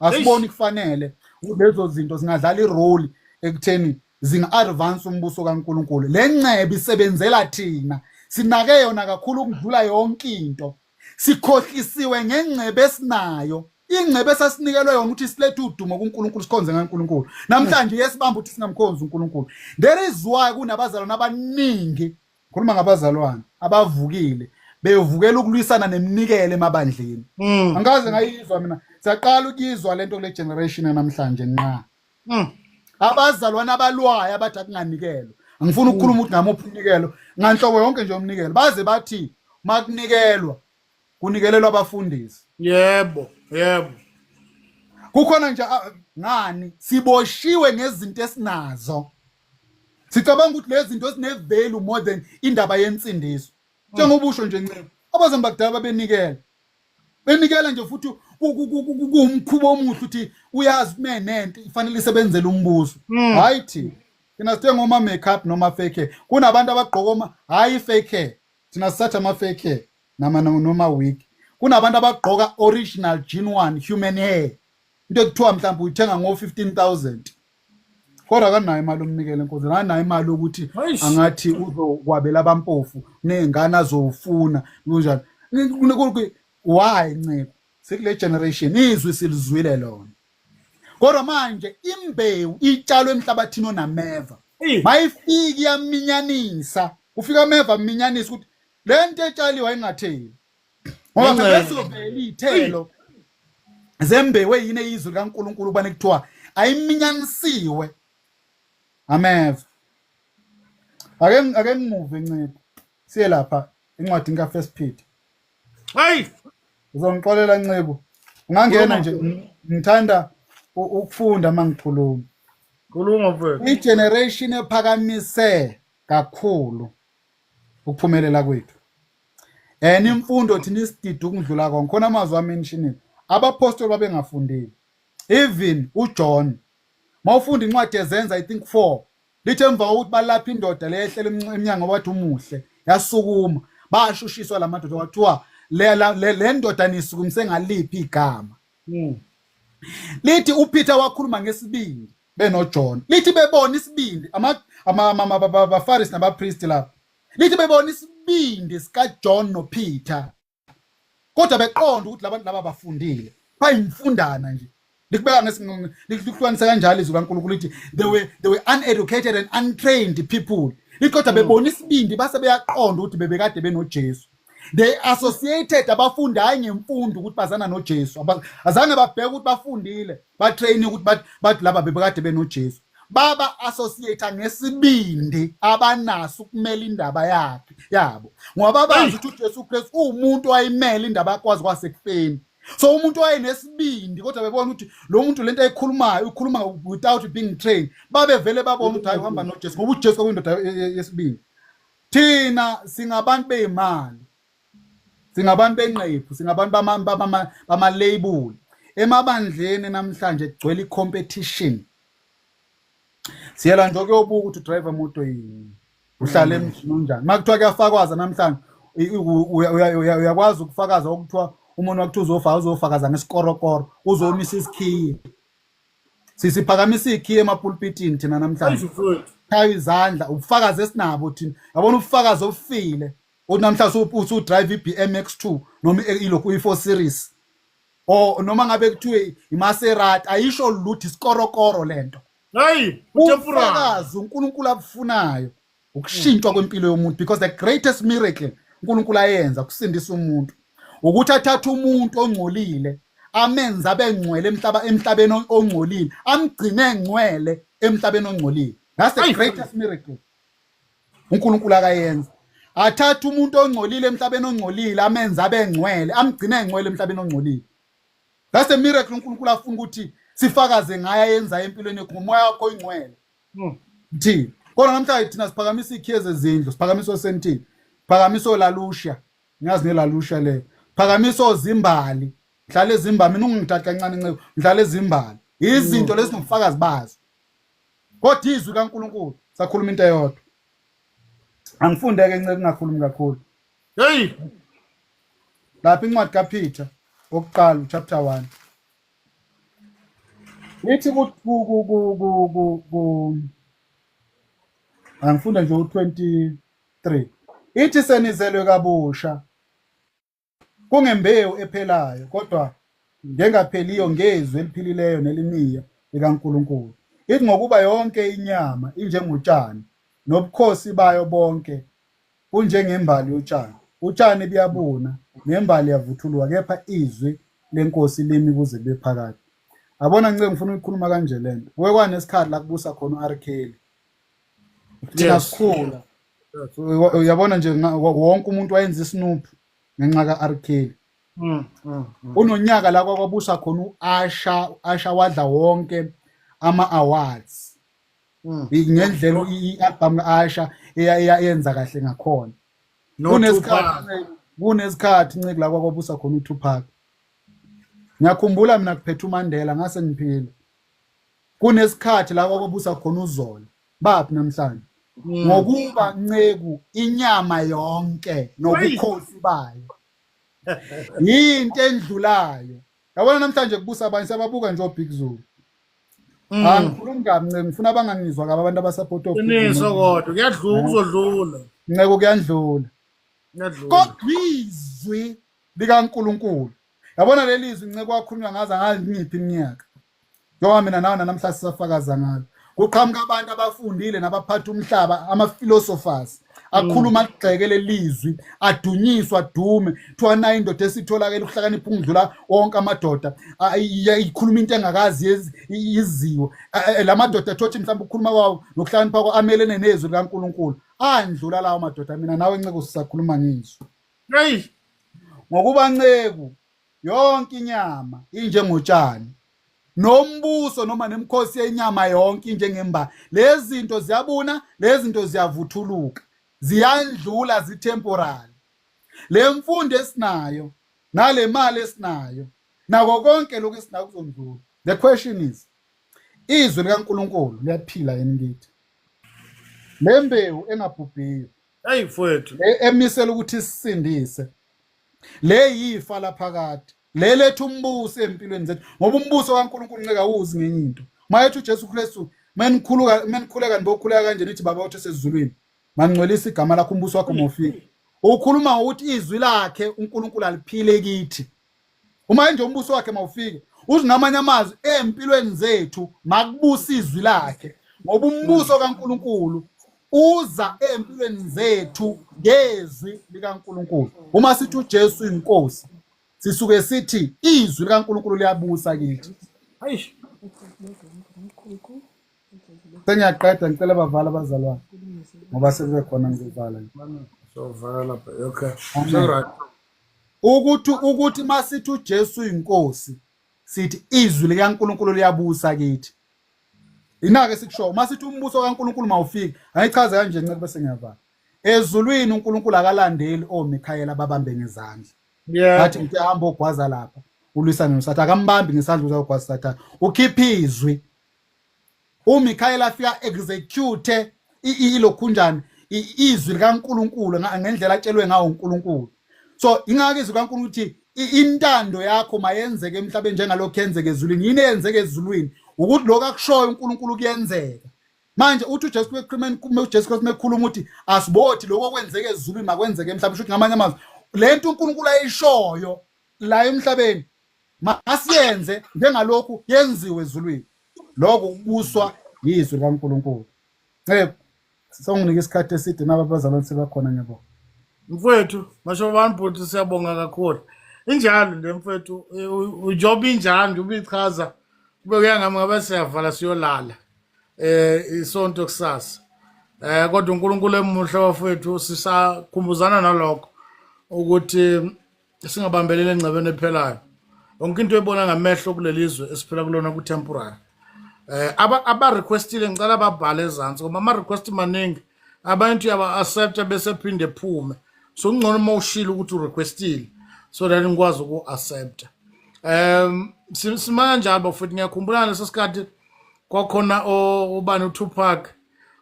asiboni kufanele lezo zinto zingadlala irole ekutheni zinga-advance umbuso kaNkulunkulu. Le ngcebo isebenzela thina, sinake yona kakhulu ukudlula yonke into. Sikhohlisiwe ngengcebo esinayo, ingcebo esasinikelwe yona ukuthi silethe udumo kuNkulunkulu, sikhonze ngaNkulunkulu. Namhlanje yesibamba ukuthi singamkhonzi uNkulunkulu. There is why kunabazalwane abaningi, khuluma ngabazalwane abavukile bevukela ukulwisana neminikelo emabandleni. Angikaze ngayizwa mina, siyaqala ukuyizwa lento kule generation namhlanje nqa. Abazalwane abalwayo abathi akunganikelwa. Angifuni ukukhuluma ukuthi ngamuphi umnikelo, nganhlobo yonke nje umnikelo. Baze bathi makunikelwa kunikelelwa abafundisi. Yebo, yebo. Kukhona nje ngani siboshiwe ngezinto esinazo. Sicabanga ukuthi lezi zinto zine value more than indaba yensindiso. Njengoba usho nje Ncebo, abazali bakudala babenikela. Benikela nje futhi kuwumkhuba omuhle ukuthi uyazi kumenento ifanele isebenzele umbuso. Hayi thina. Thina sithenga oma makeup noma fake hair. Kunabantu abagqoka oma hayi fake hair. Thina sithatha ama fake hair nama noma wig. Kunabantu abagqoka original genuine human hair. Into ekuthiwa mhlawumbe uyithenga ngo 15,000. Kodwa akanayo imali omnikela enkonzweni, akanayo imali yokuthi angathi uzokwabela abampofu nezingane azofuna kunjani. Why Ncebo? Sikule generation izwi silizwile lona. Kodwa manje imbewu itshalwe emhlabathini onameva. Mayifika iyaminyanisa. Ufika ameva aminyanisa ukuthi lento etshaliwe ayingatheli. Ngoba phela bezovela iy'thelo zembewu eyini eyizwi likaNkulunkulu ubane kuthiwa ayiminyanisiwe ameva. Ake ngimuve Ncipho. Siye lapha encwadini ka-First Peter. Hey! Uzongixolela Ncebo. Ungangena nje ngithanda ukufunda uma ngikhuluma. Khuluma mfethu. I-generation ephakamise kakhulu ukuphumelela kwethu. And imfundo thina isidida ukudlula konke. Khona amazwi amentionile. Abapostoli babengafundile. Even uJohn mawufunda incwadi ezenza I think 4 Lithe emva kokuthi balapha indoda le ehlele emnyango wathi umuhle yasukuma bashushiswa la madoda kwathiwa le ndoda nisukumise ngaliphi igama. Lithi uPeter wakhuluma ngesibindi benoJohn. Lithi bebona isibindi abaFarisi nabapristi lapha. Lithi bebona isibindi sikaJohn noPeter kodwa beqonda ukuthi labantu laba bafundile bayimfundana nje likubeka ngesinqonqo likuhlukanisa kanjalo izwi kaNkulunkulu lithi they were uneducated and untrained people lithi kodwa bebona isibindi base beyaqonda ukuthi bebekade benoJesu. They associated abafundi hayi ngemfundo ukuthi bazana noJesu. Azange babheke ukuthi bafundile batrain ukuthi bathi laba bebekade benoJesu. Baba associate ngesibindi abanaso ukumela indaba yakhe yabo ngoba bazi ukuthi uJesu Kristu uwumuntu owayimela indaba yakwazi kwasekufeni. So umuntu wayenesibindi kodwa bebona ukuthi lo muntu lento ayikhulumayo ukhuluma without being trained. Babevele babona ukuthi hayi, uhamba noJesu ngoba uJesu kwakuyindoda yesibindi. Thina singabantu beyimali, singabantu benqephu, singabantu bama-label. Emabandleni namhlanje kugcwele i-competition. Siyela nje ukuyobuka ukuthi udriver moto yini, uhlala emzini onjani. Uma kuthiwa kuyafakwaza namhlanje uyakwazi ukufakaza okuthiwa umuntu wakuthiwa uzofaka uzofakaza ngesikorokoro, uzomisa isikhiye. Sisiphakamisa ikhiye emapulpitini thina namhlanje. Shaya izandla, ubufakazi esinabo thina. Yabona ubufakazi obufile. Uthi namhlanje usu-drive i-BMX2 noma ilokhu i-4 series. Or noma ngabe kuthiwe iMaserati ayisho lutho, isikorokoro lento. Hey, ubufakazi uNkulunkulu abufunayo ukushintshwa kwempilo yomuntu, because the greatest miracle uNkulunkulu ayenza kusindisa umuntu ukuthi athathe umuntu ongcolile amenze abe ngcwele emhlabeni ongcolile, amgcine engcwele emhlabeni ongcolile. That's the greatest miracle uNkulunkulu akayenza. Athathe umuntu ongcolile emhlabeni ongcolile amenze abe ngcwele, amgcine engcwele emhlabeni ongcolile. That's the miracle uNkulunkulu afuna ukuthi sifakaze ngaye ayenza empilweni yethu ngomoya wakho oyingcwele. Thina kodwa namhlanje thina siphakamisa ikhiye zezindlu, siphakamisa osentini, phakamisa olalusha, ngiyazi nelalusha leyo, phakamisa ozimbali, ngihlala ezimbali mina, ungithatha kancane ncebo, ngihlala ezimbali. Izinto lezi nobufakazi bazo, kodwa izwi kaNkulunkulu sakhuluma into eyodwa. Angifundeke ncebo, ngingakhulumi kakhulu. Hey! Lapha incwadi kaPeter okuqala chapter 1 ithi ku ku ku ku ku ku ku angifunda nje u23 ithi senizelwe kabusha kungembewu ephelayo kodwa ngengapheliyo ngezwi eliphilileyo nelimiyo likaNkulunkulu. Ithi ngokuba yonke inyama injengotshani nobukhosi bayo bonke kunjengembali yotshani. Utshani buyabuna nembali yavuthuluka, kepha izwi lenkosi limi kuze kube phakade. Yabona nce ngifuna ukukhuluma kanje lento. Kuke kwanesikhathi la kubusa khona u-R Kelly. Thina sikhula. Uyabona nje wonke umuntu wayenza iSnoop ngenxa ka-R Kelly. Kunonyaka la kwakubusa khona u-Usher, u-Usher wadla wonke ama-awards. Ngendlela i-album ka-Usher eyenza kahle ngakhona. No. Kunesikhathi Nceku la kwakubusa khona uTupac. Ngiyakhumbula mina kuphethe uMandela ngase ngiphila. Kunesikhathi la kwakubusa khona uZola. Baphi namhlanje? Ngokuba Nceku inyama yonke nobukhosi bayo yinto endlulayo. Yabona namhlanje kubusa abanye, siyababuka nje oBig Zulu. Angikhulumi kabi Nceku, ngifuna abangangizwa kabi abantu abasupport oBig Qiniso. Zulu. Kodwa kuyadlula, kuzodlula. Nceku, kuyandlula. Kuyadlula. Kodwa izwi likaNkuluNkulu, yabona leli zwi Nceku, wakhulunywa ngaza ngangiphi iminyaka, njengoba mina nawe namhlanje sisafakaza ngalo. Kuqhamuka abantu abafundile nabaphatha umhlaba, ama-philosophers, akhuluma agxeke lelizwi, adunyiswa, adume, kuthiwa nayo indoda esitholakele ukuhlakanipha ukudlula wonke amadoda, ikhuluma into engakazi iziwe. La madoda thothi mhlawumbe ukukhuluma kwawo nokuhlakanipha kwawo amelene nezwi likaNkuluNkulu. Andlula lawo madoda, mina nawe Nceku sisakhuluma ngizwi. Hey. Ngokuba Nceku yonke inyama injengotshani, nombuso noma nemikhosi yenyama yonke injengemba. Lezi zinto ziyabuna, lezi zinto ziyavuthuluka, ziyandlula, zitemporary. Le mfundo esinayo nale mali esinayo nako konke lokhu esinako kuzondlula. The question is, izwi likaNkuluNkulu liyaphila yini kithi? Le mbewu engabhubhiyo Hey mfowethu. le emisela ukuthi sisindise, le yifa laphakade, le lethu umbuso empilweni zethu, ngoba umbuso kaNkuluNkulu nceka awuzi ngenye into. Mayethi uJesu Kristu, menikhuluka menikhuleka nibokhuleka kanje, nithi, "Baba wethu osezulwini, mangcwelisa igama lakho, umbuso wakho mawufike." Ukhuluma ngokuthi izwi lakhe uNkulunkulu aliphile kithi. Uma nje umbuso wakhe mawufike, uthi ngamanye amazwi empilweni zethu makubusa izwi lakhe, ngoba umbuso kaNkuluNkulu uza empilweni zethu ngezwi likaNkuluNkulu. Uma sithi uJesu inkosi, sisuke sithi izwi likaNkuluNkulu liyabusa kithi. Hayi. Sengiyaqeda, ngicela bavala abazalwane ngoba sekube khona, ngizovala. Sovala lapha. Okay. Amen. So right. Ukuthi masithi uJesu inkosi, sithi izwi likaNkuluNkulu liyabusa kithi. Inake sikusho masithi umbuso kaNkuluNkulu mawufika. Ayichaze kanje Nceke bese ngiyavala. Ezulwini uNkulunkulu akalandeli oMikhayela babambe ngezandla. Athi ngithi hamba ogwaza lapha ulwisane noSathane, akambambi ngesandla uzawugwaza Sathane, ukhipha izwi, uMikhayela afika execute ilokhunjani izwi likaNkuluNkulu ngendlela atshelwe ngawo uNkulunkulu. So ingakho izwi kaNkulunkulu ukuthi intando yakho mayenzeke emhlabeni njengalokhu yenzeke ezulwini. Yini eyenzeke ezulwini? Ukuthi lokho akushoyo uNkulunkulu kuyenzeka. Manje uthi uJesu Kristu, uJesu Kristu mekhuluma uthi asibothi lokho okwenzeke ezulwini makwenzeke emhlabeni. Kusho ngamanye amazwi lento uNkulunkulu ayishoyo la emhlabeni masiyenze njengalokhu yenziwe ezulwini. Lokho ukubuswa yizwi likaNkulunkulu. Ncebo, songinika isikhathi eside naba abazalwane sebakhona, ngiyabonga. Mfowethu, Mashobani bhuti, siyabonga kakhulu. Injalo nje mfowethu, njengoba injalo nje ubichaza, kube kuyangami ngabe siyavala siyolala. Isonto kusasa. Kodwa uNkulunkulu emuhle bafowethu, sisakhumbuzana nalokho ukuthi singabambeleli engcebeni ephelayo. Yonke into ebona ngamehlo kulelizwe esiphila kulona ku temporary. Aba requestile ngicela babhale ezansi ngoba ama request maningi, abantu yaba accept bese phinde ephume, so kungcono uma ushilo ukuthi urequestile so that ngikwazi uku accept. Sima kanjalo bafowethu. Ngiyakhumbula leso sikhathi kwakhona ubani, uTupac,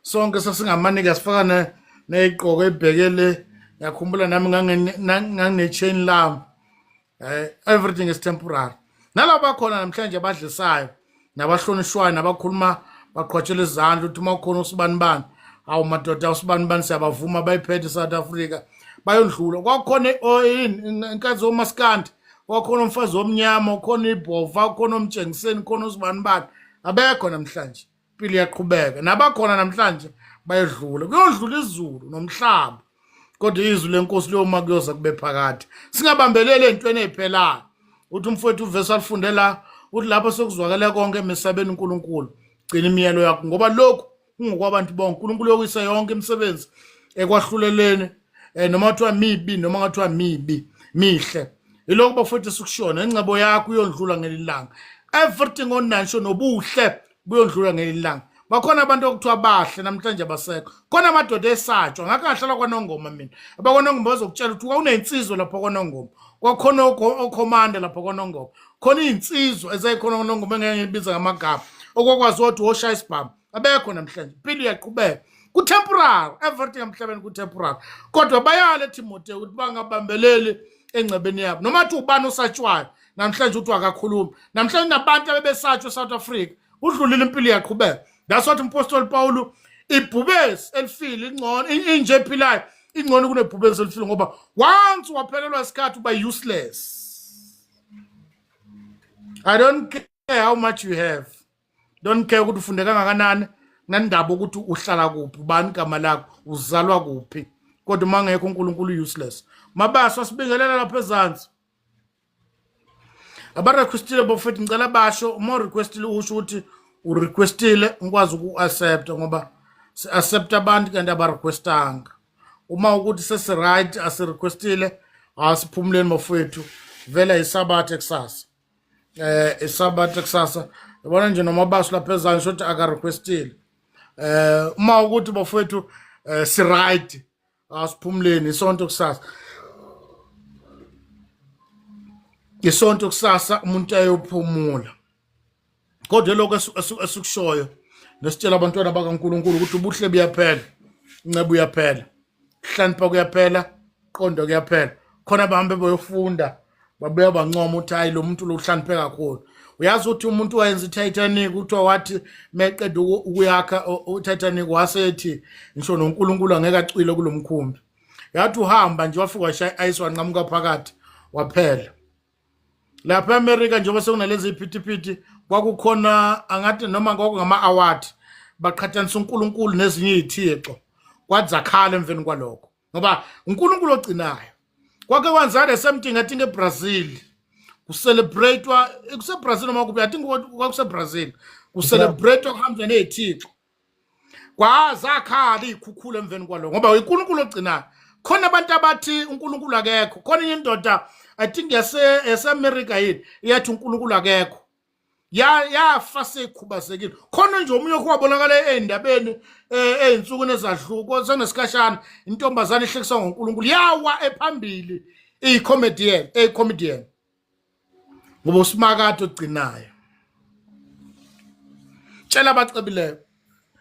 sonke sasingamanika sifaka ney'gqoko ebhekele. Ngiyakhumbula nami ngangine-chain lami. Everything is temporary. Nalabo bakhona namhlanje abadlisayo nabahlonishwayo nabakhuluma baqhwatshela izandla ukuthi uma kukhona usibani bani, hawu madoda, usibani bani, siyabavuma, bayiphethe i-South Africa, bayondlula. Kwakukhona yini inkathi womaskandi, kwakhona umfazi omnyama, ukhona ibhova, ukhona omtshengiseni, khona usibani bani, abekho namhlanje. Impilo iyaqhubeka, nabakhona namhlanje bayedlula. Kuyodlula izulu nomhlaba, kodwa izwi lenkosi liyoma kuyoza kube phakade. Singabambeleli ey'ntweni ey'phelayo. Uthi umfowethu uvesi alifunde la, uthi lapho sekuzwakele konke, mesabeni uNkulunkulu, gcina imiyalo yakho, ngoba lokhu kungokwabantu bonke. uNkulunkulu uyokuyisa yonke imisebenzi ekwahluleleni, noma kuthiwa mibi noma ngathiwa mibi mihle. Ilokhu bafowethu esikushona, ingcebo yakho iyondlula ngelilanga. Everything onansho nobuhle buyondlula ngelilanga. Bakhona abantu okuthiwa bahle namhlanje abasekho. Khona amadoda esatshwa, ngake ngahlala kwaNongoma mina. AbakwaNongoma bazokutshela ukuthi kwakunensizwa lapho kwaNongoma. Kwakhona okhomanda lapho kwaNongoma. Khona izinsizwa ezayikhona kwaNongoma engeke ngibiza ngamagama. Okwakwazi ukuthi woshaya isibhamu. Abekho namhlanje. Impilo iyaqhubeka. Ku-temporary, everything emhlabeni ku-temporary. Kodwa bayale Timotheo ukuthi bangabambeleli engcebeni yabo. Noma athi ubani osatshwayo namhlanje uthi akakhulumi. Namhlanje nabantu abebesatshwa eSouth Africa udlulile impilo iyaqhubeka. That's what umpostoli Paulo ibhubesi elifile ingcono inje ephilayo ingcono kunebhubesi elifile ngoba once waphelelwa isikhathi uba useless. I don't care how much you have. Don't care ukuthi ufunde kangakanani nandaba ukuthi uhlala kuphi ubani igama lakho uzalwa kuphi kodwa uma ngekho uNkulunkulu useless. Mabaso asibingelela lapha ezansi. Abarequestile bafethu ngicela basho uma urequestile usho ukuthi urequestile ngikwazi uku-accepta ngoba si-accepta abantu kanti abarequestanga. Uma ukuthi sesi-right asirequestile asiphumuleni bafethu vele isabatha kusasa. Isabatha kusasa yabona nje noma baso lapha ezansi ukuthi akarequestile. Uma ukuthi bafethu si right asiphumuleni isonto kusasa. Isonto kusasa umuntu ayophumula. Kodwa lokho esikushoyo nesitshela abantwana bakaNkuluNkulu ukuthi ubuhle buyaphela, incebo uyaphela, kuhlakanipha kuyaphela, qondo kuyaphela. Khona bahambe bayofunda babuya bancoma ukuthi hayi lo muntu lo uhlakaniphe kakhulu. Uyazi ukuthi umuntu wayenza iTitanic kuthiwa wathi meqeda ukuyakha uTitanic wasethi ngisho noNkulunkulu angeke acwile kulomkhumbi. Yathi uhamba nje wafika washaya ice wanqamuka phakathi waphela. Lapha eAmerica njengoba sekunalezi iphithiphithi kwakukhona angathi noma kwakungama award baqhathanisa uNkulunkulu nezinye izithixo kwathi zakhala emveni kwalokho ngoba uNkulunkulu ogcinayo. Kwake kwenza the same thing I think eBrazil kucelebratewa kuseBrazil noma kuphi I think kwakuseBrazil kucelebratewa kuhamba nezithixo kwazakhala izikhukhula emveni kwalokho ngoba uNkulunkulu ogcinayo. Khona abantu abathi uNkulunkulu akekho. Khona enye indoda I think yase yaseAmerica yini iyathi uNkulunkulu akekho. Ya yafa sekhubazekile. Khona nje omunye okwabonakala endabeni ezinsukwini ezadluko senesikhashana intombazane ihlekisa ngoNkulunkulu yawa ephambili iyicomedian eyicomedian ngoba usimakade ogcinayo. Tshela abacebileyo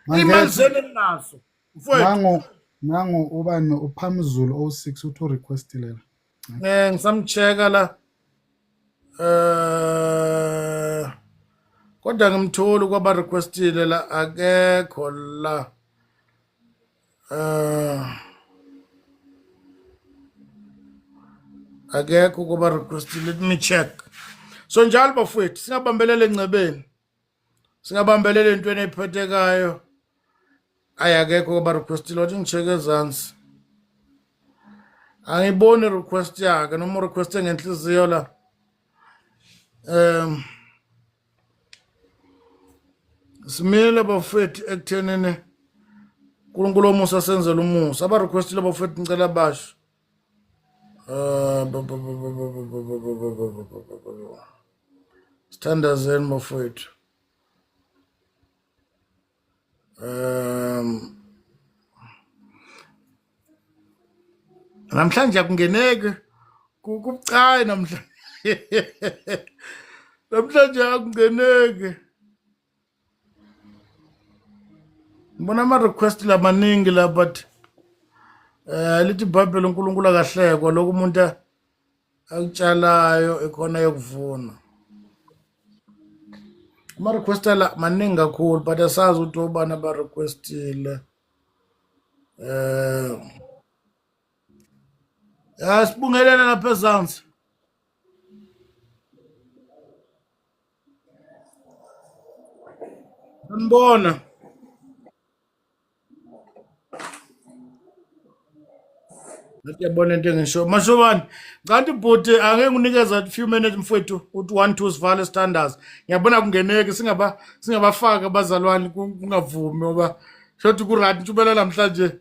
imali zenu eninazo mfowethu. Nangu nangu ubani uPhamzulu 06 uthi urequestile la. Ngisamcheka la. Kodwa ngimtholi kwaba requestile la akekho la. Akekho kwaba requestile, let me check. So njalo bafowethu singabambelela encebeni. Singabambelela entweni ephethekayo. Ayi akekho kwaba requestile, wathi ngicheke ezansi. Angiboni request yakhe noma request ngenhliziyo la. Simile bafethu ekuthenini uNkulunkulu omusa senzele umusa. Aba requestile bafethu ngicela basho. Sithandazeni bafethu. Namhlanje akungeneki kubucayi namhlanje. Namhlanje akungeneki. Ngibona ama request lamaningi la but lithi iBhayibheli uNkulunkulu akahlekwa lokhu umuntu akutshalayo ikhona yokuvuna. Ama request la maningi kakhulu but asazi ukuthi obani aba requestile. Ya sibungelele lapha ezansi. Sanibona. Ngathi yabona into engisho. Mashobani, kanti bhuti angeke nginikeza few minutes mfowethu uthi 1 2 sivale standards. Ngiyabona kungeneki singaba singabafaka abazalwane kungavumi ngoba shothi ku right ntshubela namhlanje.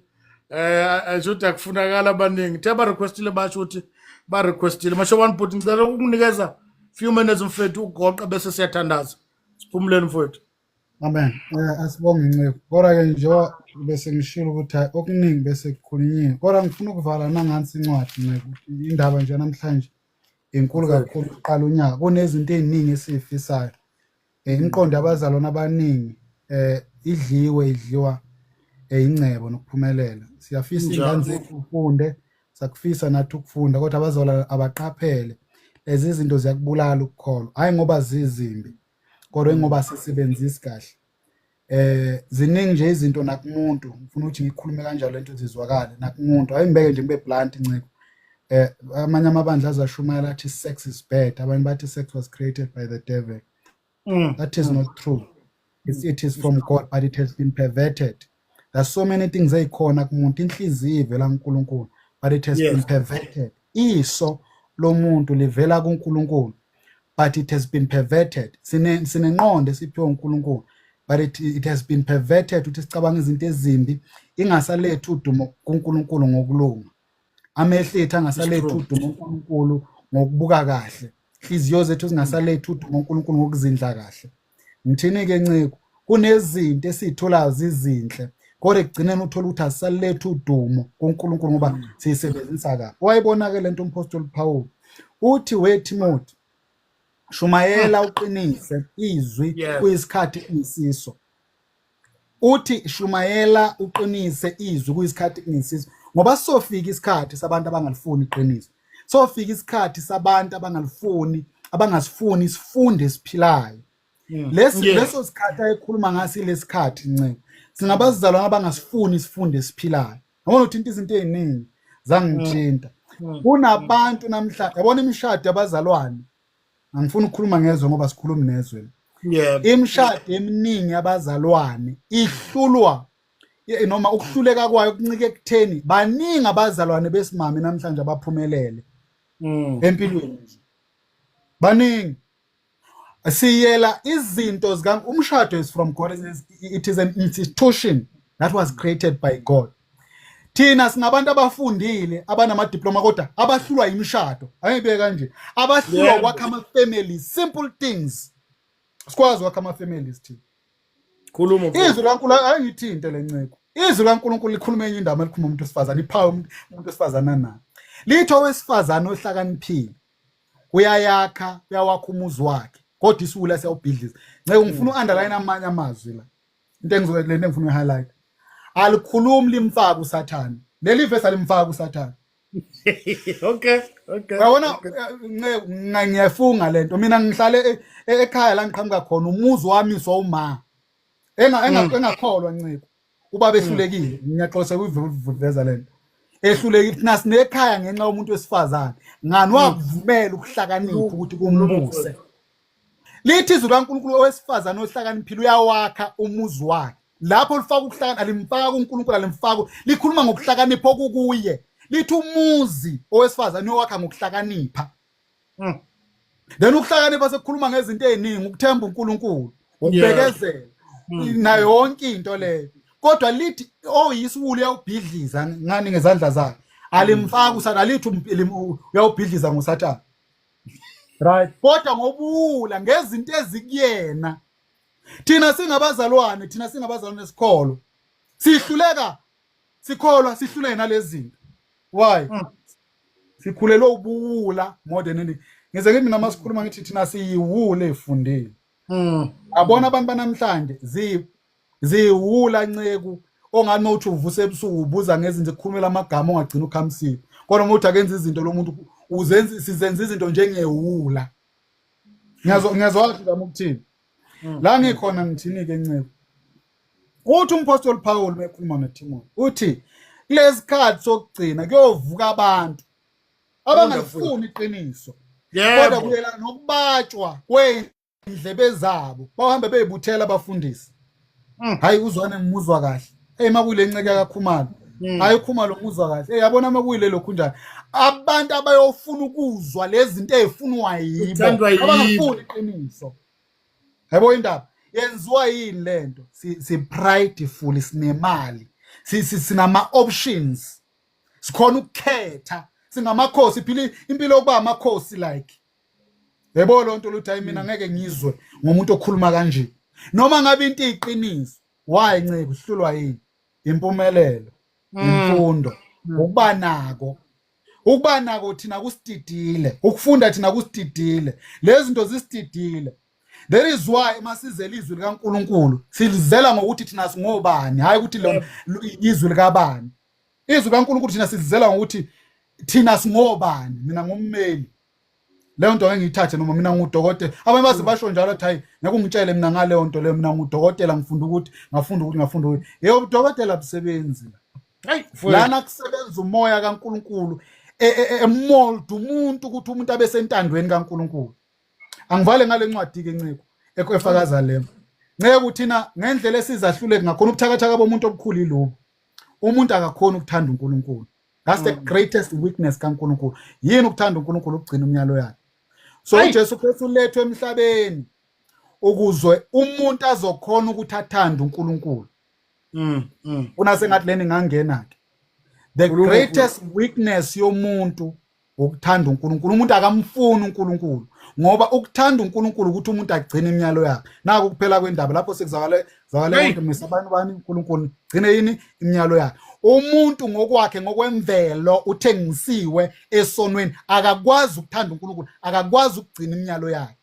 Ayisho akufunakala abaningi. Thi aba requestile basho ukuthi ba requestile. Masho one bhuti, ngicela ukukunikeza few minutes mfethu, ugoqa bese siyathandaza. Siphumuleni mfethu. Amen. Asibonge Nceku. Kodwa ke njengoba bese ngishilo ukuthi hayi, okuningi bese kukhulunyiwe. Kodwa ngifuna ukuvala nangansi incwadi Nceku. Indaba nje namhlanje inkulu kakhulu, uqala unyaka. Kunezinto eziningi esizifisayo. Imiqondo yabazalwane abaningi idliwe, idliwa ingcebo nokuphumelela. Siyafisa ingane zethu ufunde, sakufisa nathi ukufunda, kodwa abazalwane abaqaphele. Lezi zinto ziyakubulala ukukholwa. Hayi ngoba zizimbi, kodwa ngoba sisebenzisi kahle. Ziningi nje izinto nakumuntu, ngifuna ukuthi ngikhulume kanjalo lento zizwakale nakumuntu. Hayi ngibeke nje ngibe blunt Nciko. Amanye amabandla azashumayela athi sex is bad, abanye bathi sex was created by the devil. That is not true. It is from God, but it has been perverted. There's so many things ezikhona kumuntu, inhliziyo ivela kuNkulunkulu, but it has been perverted. Iso lomuntu livela kuNkulunkulu, but it has been perverted. Sinenqondo esiphiwe uNkulunkulu, but it has been perverted ukuthi sicabanga izinto ezimbi, ingasalethu udumo kuNkulunkulu ngokulunga. Amehlo ethu angasalethu udumo kuNkulunkulu ngokubuka kahle. Inhliziyo zethu zingasalethu udumo kuNkulunkulu ngokuzindla kahle. Ngithini ke Nciko, kunezinto esizitholayo zizinhle, kodwa ekugcineni uthola ukuthi asisalethu udumo kuNkulunkulu ngoba siyisebenzisa kabi. Wayibona ke lento uMpostoli Paul, uthi we Timothy, shumayela uqinise izwi kuyisikhathi kungisiso. Uthi shumayela uqinise izwi kuyisikhathi kungisiso, ngoba sofika isikhathi sabantu abangalifuni iqiniso. Sofika isikhathi sabantu abangalifuni, abangasifuni isifundo esiphilayo. Leso sikhathi ayekhuluma ngaso lesikhathi Nciko, singabazalwane abangasifuni isifundo esiphilayo. Yabona uthinta izinto eziningi zangithinta. Kunabantu namhlanje, yabona imishado yabazalwane, angifuni ukukhuluma ngezwe ngoba sikhuluma nezwe. Imishado eminingi yabazalwane ihlulwa noma ukuhluleka kwayo kuncike ekutheni baningi abazalwane besimame namhlanje abaphumelele empilweni nje. Baningi. Siyela izinto zika umshado is from God, it is an institution that was created by God. Thina singabantu abafundile abanama diploma, kodwa abahlulwa imishado. Angibeke kanje, abahlulwa ukwakha ama families, simple things. Sikwazi ukwakha ama families thina. Khuluma. Izwi laNkulunkulu ayingithinte lenceko. Izwi laNkulunkulu likhuluma enye indaba, elikhuluma umuntu wesifazane, iphawu umuntu wesifazane anayo. Lithi owesifazane ohlakaniphile uyayakha, uyawakha umuzi wakhe, kodwa isiwula siyawubhidliza. Nceko, ngifuna u-underline amanye amazwi la. Into engizobe lento engifuna uyi-highlight. Alikhulumi limfaka uSathane. Leli verse alimfaka uSathane. Okay. Uyabona Nceko, ngiyafunga lento. Mina ngihlale ekhaya la ngiqhamuka khona, umuzi wami uma. Engakholwa Nceko. Ubaba ehlulekile, ngiyaxolisa ukuveza lento. Ehlulekile, thina sinekhaya ngenxa yomuntu wesifazane. Ngani wakuvumela ukuhlakanipha ukuthi kumbuse. Lithi izwi kaNkulunkulu owesifazane ohlakaniphile uyawakha umuzi wakhe. Lapho lifaka ukuhlakanipha, alimfaka kuNkulunkulu, alimfaka. Likhuluma ngokuhlakanipha okukuye. Lithi umuzi owesifazane uyowakha ngokuhlakanipha. Then ukuhlakanipha sekukhuluma ngezinto eziningi, ukuthemba uNkulunkulu, ukubekezela, nayo yonke into leyo. Kodwa lithi oyisiwula uyawubhidliza ngani ngezandla zakhe. Alimfaka uSathane, alithi uyawubhidliza ngoSathane. Right. Kodwa ngobuwula ngezinto ezikuyena. Thina singabazalwane, thina singabazalwane esikholo. Sihluleka sikholwa, sihluleke nalezi zinto. Why? Sikhulelwe ubuwula more than anything. Ngize kimi noma sikhuluma ngithi thina siyiwule efundile. Abona abantu banamhlanje ziyiwula Nceku, ongani uthi uvusa ebusuku ubuza ngezinto, ekukhulumela amagama ongagcina ukhamisile. Kodwa uma uthi akenza izinto lo muntu uzenza, sizenza izinto njengewula. Ngiyazwa kahle zama ukuthini. La ngikhona ngithini ke Nceku? Uthi uMpostoli Paul bekhuluma noTimothy, uthi kulesikhathi sokugcina kuyovuka abantu abangalifuni iqiniso. Kodwa kuyela nokubatshwa kwendlebe zabo, bahambe beyibuthela abafundisi. Hayi uzwane ngimuzwa kahle. Hey makuyile nceke kaKhumalo. Hayi uKhumalo ngimuzwa kahle. Hey yabona makuyile lokhu njani. Abantu abayofuna ukuzwa lezi zinto ezifunwa yibo. Abangafuni iqiniso. Yabo indaba yenziwa yini lento? Si prideful, sinemali. Sinama options, sikhona ukukhetha, singamakhosi, phila impilo yokuba amakhosi. Like, yebo, lo nto luthi hayi, mina ngeke ngizwe ngomuntu okhuluma kanje, noma ngabe into iyiqiniso. Why, ncebo? Sihlulwa yini? Impumelelo, imfundo, ukuba nako, ukuba nako thina kusididile, ukufunda thina kusididile, lezi zinto zisididile. That is why masizela izwi likaNkuluNkulu, silizela ngokuthi thina singobani, hayi ukuthi lona izwi likabani. Izwi likaNkuluNkulu thina silizela ngokuthi thina singobani. Mina ngummeli, leyo nto ngeke ngiyithathe, noma mina ngudokotela. Abanye baze basho njalo, athi hayi, ngeke ungitshele mina ngaleyo nto leyo, mina ngudokotela, ngifunda ukuthi, ngafunda ukuthi, ngafunda ukuthi. Yebo, udokotela busebenzi la. Hey, mfowethu. Lana kusebenza umoya kaNkuluNkulu emold umuntu ukuthi umuntu abe sentandweni kaNkuluNkulu. Angivale ngale ncwadi ke, nceko, efakaza leyo. Nceko, thina ngendlela esizahluleke ngakhona, ubuthakathaka bomuntu obukhulu ilobu: umuntu akakhona ukuthanda uNkulunkulu. That's the greatest weakness kaNkulunkulu. Yini ukuthanda uNkulunkulu? Ukugcina umyalo yakhe. So uJesu Kristu ulethwe emhlabeni ukuze umuntu azokhona ukuthi athande uNkulunkulu. Una sengathi leni ngangena ke. The greatest weakness yomuntu ukuthanda uNkulunkulu. Umuntu akamfuni uNkulunkulu, ngoba ukuthanda uNkulunkulu ukuthi umuntu agcine imiyalo yakhe. Naku kuphela kwendaba lapho sekuzakale zakale konke. Misabani bani uNkulunkulu, gcine yini? Imiyalo yakhe. Umuntu ngokwakhe, ngokwemvelo, uthengisiwe esonweni, akakwazi ukuthanda uNkulunkulu, akakwazi ukugcina imiyalo yakhe.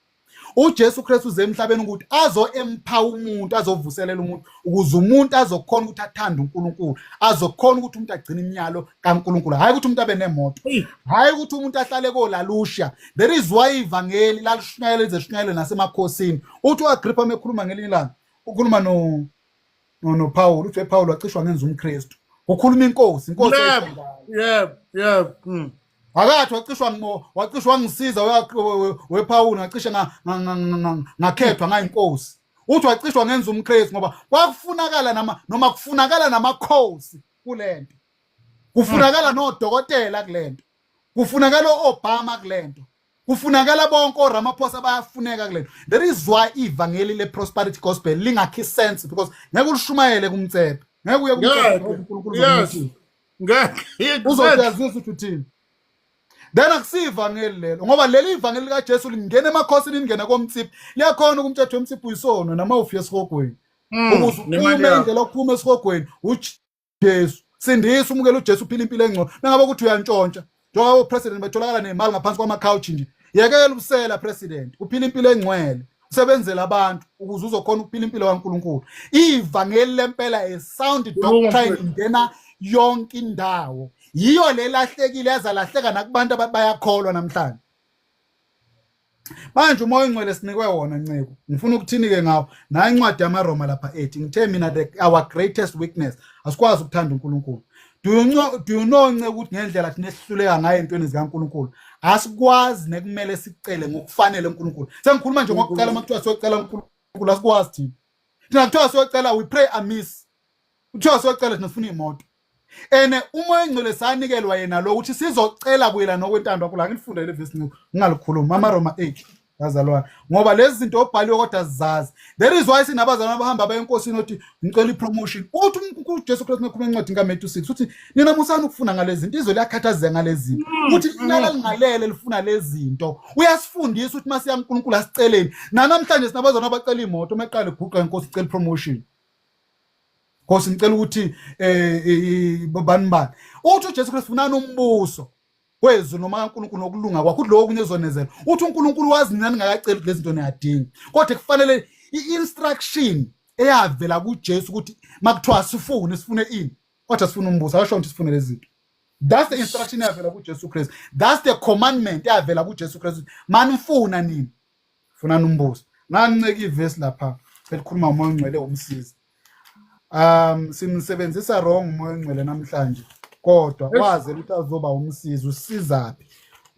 UJesu Kristu uze emhlabeni ukuthi azo empower umuntu, azovuselela umuntu, ukuze umuntu azokhona ukuthi athande uNkulunkulu, azokhona ukuthi umuntu agcine imiyalo kaNkulunkulu. Hayi ukuthi umuntu abe nemoto, hayi ukuthi umuntu ahlale kolalusha. There is why ivangeli lalishunyayelwa, lize lishunyayelwe nasemakhosini. Uthi uAgrippa mekhuluma ngelinye ilanga, ukhuluma no Paul, uthi uPaul wacishwa ngenza umKristu. Ukhuluma inkosi, inkosi. Yebo yebo yebo. Akathi wacishwa, wacishwa ngisiza wePaul, ngacishe ngakhethwa ngayinkosi. Uthi wacishwa ngenza umKristu, ngoba kwakufunakala nama, noma kufunakala namakhosi kulento, kufunakala nodokotela kulento, kufunakala oObama kulento, kufunakala bonke oRamaphosa bayafuneka kulento. That is why ivangeli le prosperity gospel lingakhi sense, because ngeke ulishumayele kumtsebe, ngeke uye kumtsebe, uNkulunkulu. Ngeke. Uzothi ukuthi uthini? Then akusivangeli lelo, ngoba leli ivangeli likaJesu lingena emakhosini, lingena komtsiphi, liyakhona ukumthetho wemtsiphi uyisono nama ufika esihogweni. Ukuze uphume, indlela yokuphuma esihogweni uJesu. Sindisa, umukela uJesu, uphila impilo engcono. Mengabe ukuthi uyantshontsha, njengoba opresident betholakala nemali ngaphansi kwama-couch nje, yekela ubusela, president, uphila impilo engcwele, usebenzela abantu ukuze uzokhona ukuphila impilo kaNkuluNkulu. Ivangeli lempela, a sound doctrine, ingena yonke indawo. Yiyo lelahlekile, yazalahleka nakubantu abayakholwa namhlanje. Manje umoya ongcwele sinikwe wona, nceko, ngifuna ukuthini ke ngawo? Nayo incwadi yamaRoma lapha ethi, ngithe mina our greatest weakness, asikwazi ukuthanda uNkulunkulu. Do you know, nceko, ukuthi ngendlela thina esihluleka ngayo entweni zikaNkulunkulu, asikwazi nekumele sicele ngokufanele uNkulunkulu? Sengikhuluma nje ngokucela. Uma kuthiwa siyocela uNkulunkulu, asikwazi thina. Thina kuthiwa siyocela, we pray amiss. Kuthiwa siyocela, thina sifuna imoto. Ene umoya ongcwele sanikelwa yena lo ukuthi sizocela kuyela nokwentando yakho. La ngilifunde le verse, nciko, ngingalikhuluma, amaRoma 8, bazalwane, ngoba lezi zinto obhaliwe kodwa sizazi. There is why sinabazalwane abahamba baye enkosini, othi ngicela ipromotion. Uthi uJesu Kristu ekhuluma encwadini kaMatthew 6, uthi nina musani ukufuna ngalezi zinto, izwe liyakhathazeka ngalezi zinto. Uthi lilala lingalele lifuna lezi zinto. Uyasifundisa ukuthi masiya uNkulunkulu asiceleni. Namhlanje sinabazalwane abacela imoto, meqala iguqa, inkosi, icela promotion. Nkosi, ngicela ukuthi bani bani. Uthi uJesu Kristu, funani umbuso wezulu noma kaNkulunkulu nokulunga kwakho, uthi lokho okunye ezonezela. Uthi uNkulunkulu wazi nina ningakaceli ukuthi lezi zinto niyadinga. Kodwa kufanele i-instruction eyavela kuJesu ukuthi makuthiwa sifune, sifune ini? Kodwa sifuna umbuso, akasho ukuthi sifune lezi zinto. That's the instruction eyavela kuJesu Kristu, that's the commandment eyavela kuJesu Kristu: manifuna nini, funani umbuso. Nganceka ivesi lapha elikhuluma umoya ongcwele umsizi. Simsebenzisa wrong umoya ongcwele namhlanje, kodwa wazi ukuthi azoba umsizi. Usizaphi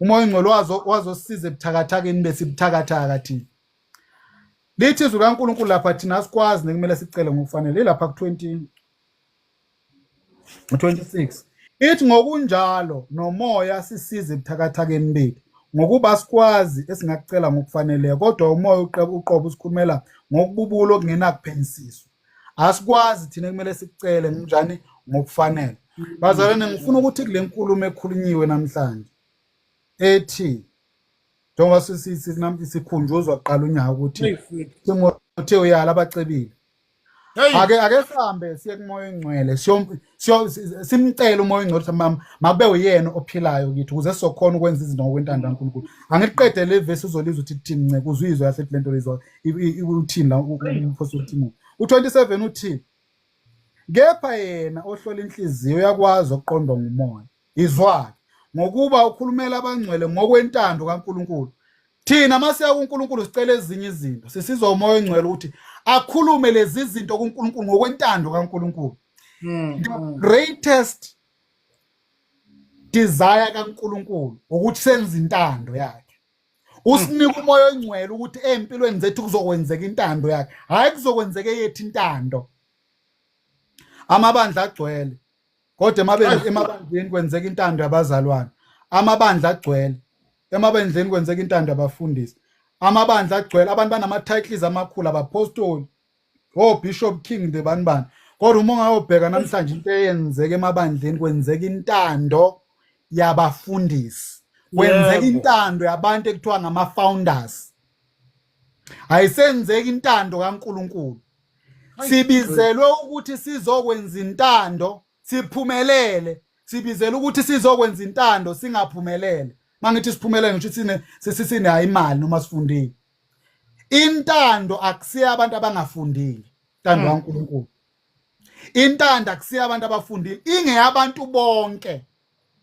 umoya ongcwele? Wazo wazosiza ebuthakathakeni, bese ibuthakathaka thina. Lithi izwi kaNkulunkulu lapha, thina asikwazi nekumele sicele ngokufanele. Ilapha ku-20 26, ithi ngokunjalo nomoya sisize ebuthakathakeni bethu, ngokuba sikwazi esingakucela ngokufaneleyo, kodwa umoya uqobo usikhulumela ngokububula okungenakuphenyisiswa. Asikwazi thina kumele sikucele njani. Ngokufanele. Bazalwane, ngifuna ukuthi kule nkulumo ekhulunyiwe namhlanje ethi njengoba sikhunjuzwa kuqala unyaka ukuthi Timotheo uyala abacebile. Ake sihambe siye kuMoya oNgcwele, simcele uMoya oNgcwele ukuthi makube uyena ophilayo kithi ukuze sizokhona ukwenza izinto ngokwentando kaNkulunkulu. Angiqede le verse, uzolizwa ukuthi ithini, Nceku, uzuyizwa kahle le nto lezwa uthini la umphostoli Timotheo. U-27 uthi, kepha yena ohlola inhliziyo uyakwazi okuqondwa ngumoya. Izwa-ke, ngokuba ukhulumela abangcwele ngokwentando kaNkulunkulu. Thina masiya kuNkulunkulu sicela ezinye izinto, sisizwa uMoya oNgcwele ukuthi akhulume lezi zinto kuNkulunkulu ngokwentando kaNkulunkulu. The greatest desire kaNkulunkulu ukuthi senze intando yakhe. Usinika uMoya oNgcwele ukuthi empilweni zethu kuzokwenzeka intando yakhe, hhayi kuzokwenzeka eyethu intando. Amabandla agcwele, kodwa emabandleni kwenzeka intando yabazalwane. Amabandla agcwele, emabandleni kwenzeka intando yabafundisi. Amabandla agcwele, abantu banama-titles amakhulu, abapostoli, o-bishop, king, the bani bani, kodwa uma ungayobheka namhlanje into eyenzeka emabandleni, kwenzeka intando yabafundisi, kwenzeka intando yabantu ekuthiwa ngama-founders, ayisenzeki intando kaNkulunkulu. Sibizelwe ukuthi sizokwenza intando siphumelele, sibizelwe ukuthi sizokwenza intando singaphumelele. Mangithi siphumelele, ngisho sine sisinayo imali noma sifundile. Intando akusiyo abantu abangafundile, intando kaNkulunkulu. Intando akusiyo abantu abafundile, ingeyabantu bonke.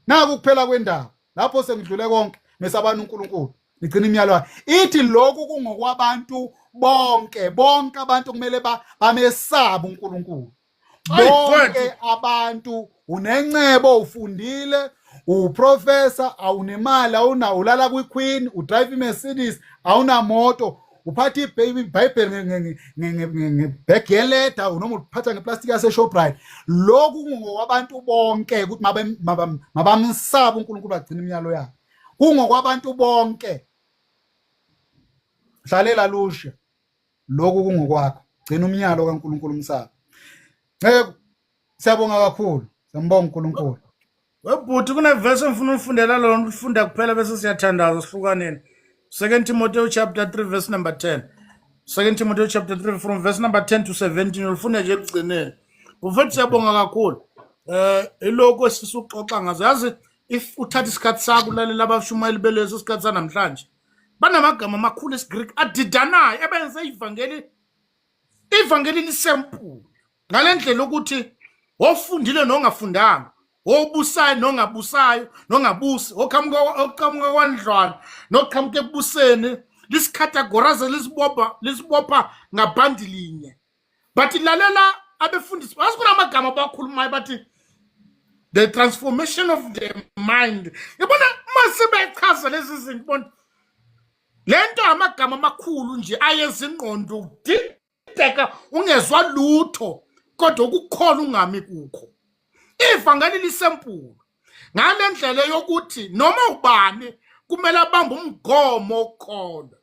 Naku kuphela kwendaba lapho sengidlule konke, mesabani uNkulunkulu, nigcina imiyalo yakhe. Ithi lokhu kungokwabantu bonke, bonke abantu kumele bamesabe uNkulunkulu, bonke abantu. Unencebo, ufundile, uprofessor, awunemali, awuna, ulala kwi-queen, udrive i-Mercedes, awunamoto, uphatha iBhayibheli ngebag yeleda noma uphatha ngeplastic yase-Shoprite, lokhu kungokwabantu bonke ukuthi mabamsabe uNkulunkulu, bagcina imiyalo yakhe. Kungokwabantu bonke. Hlalela lusha, lokhu kungokwakho, gcina umyalo kaNkulunkulu, umsabe. Nceku, siyabonga kakhulu, siyambonga uNkulunkulu. Webhuti, kunevesi engifuna ulifundela lona, ulifunda kuphela bese siyathandaza sihlukaneni. Second Timothy chapter 3 verse number 10. Second Timothy chapter 3 from verse number 10 to 17, ulifunda nje ekugcineni. Mfethu, siyabonga kakhulu. Ilokho esifisa ukuxoxa ngazo. Yazi, if uthatha isikhathi sakho ulalela abashumayeli beleso sikhathi sanamhlanje, banamagama amakhulu esiGreek adidanayo ebenze ivangeli. Ivangeli lisimple ngale ndlela ukuthi ofundile nongafundanga, obusayo nongabusayo, nongabusi, oqhamuka oqhamuka kwandlwana noqhamuka ekubuseni, lisicategorize, lisibopha ngabhandi linye. But lalela abefundisi, bazi kunamagama abakhulumayo, bathi the transformation of the mind. Yabona, uma sebechaza lezi zinto, bona lento amagama amakhulu nje ayenza ingqondo udideka, ungezwa lutho, kodwa ukukhona ungami kukho. Ivangeli lisimple ngale ndlela yokuthi noma ubani kumele abambe umgomo wokukholwa.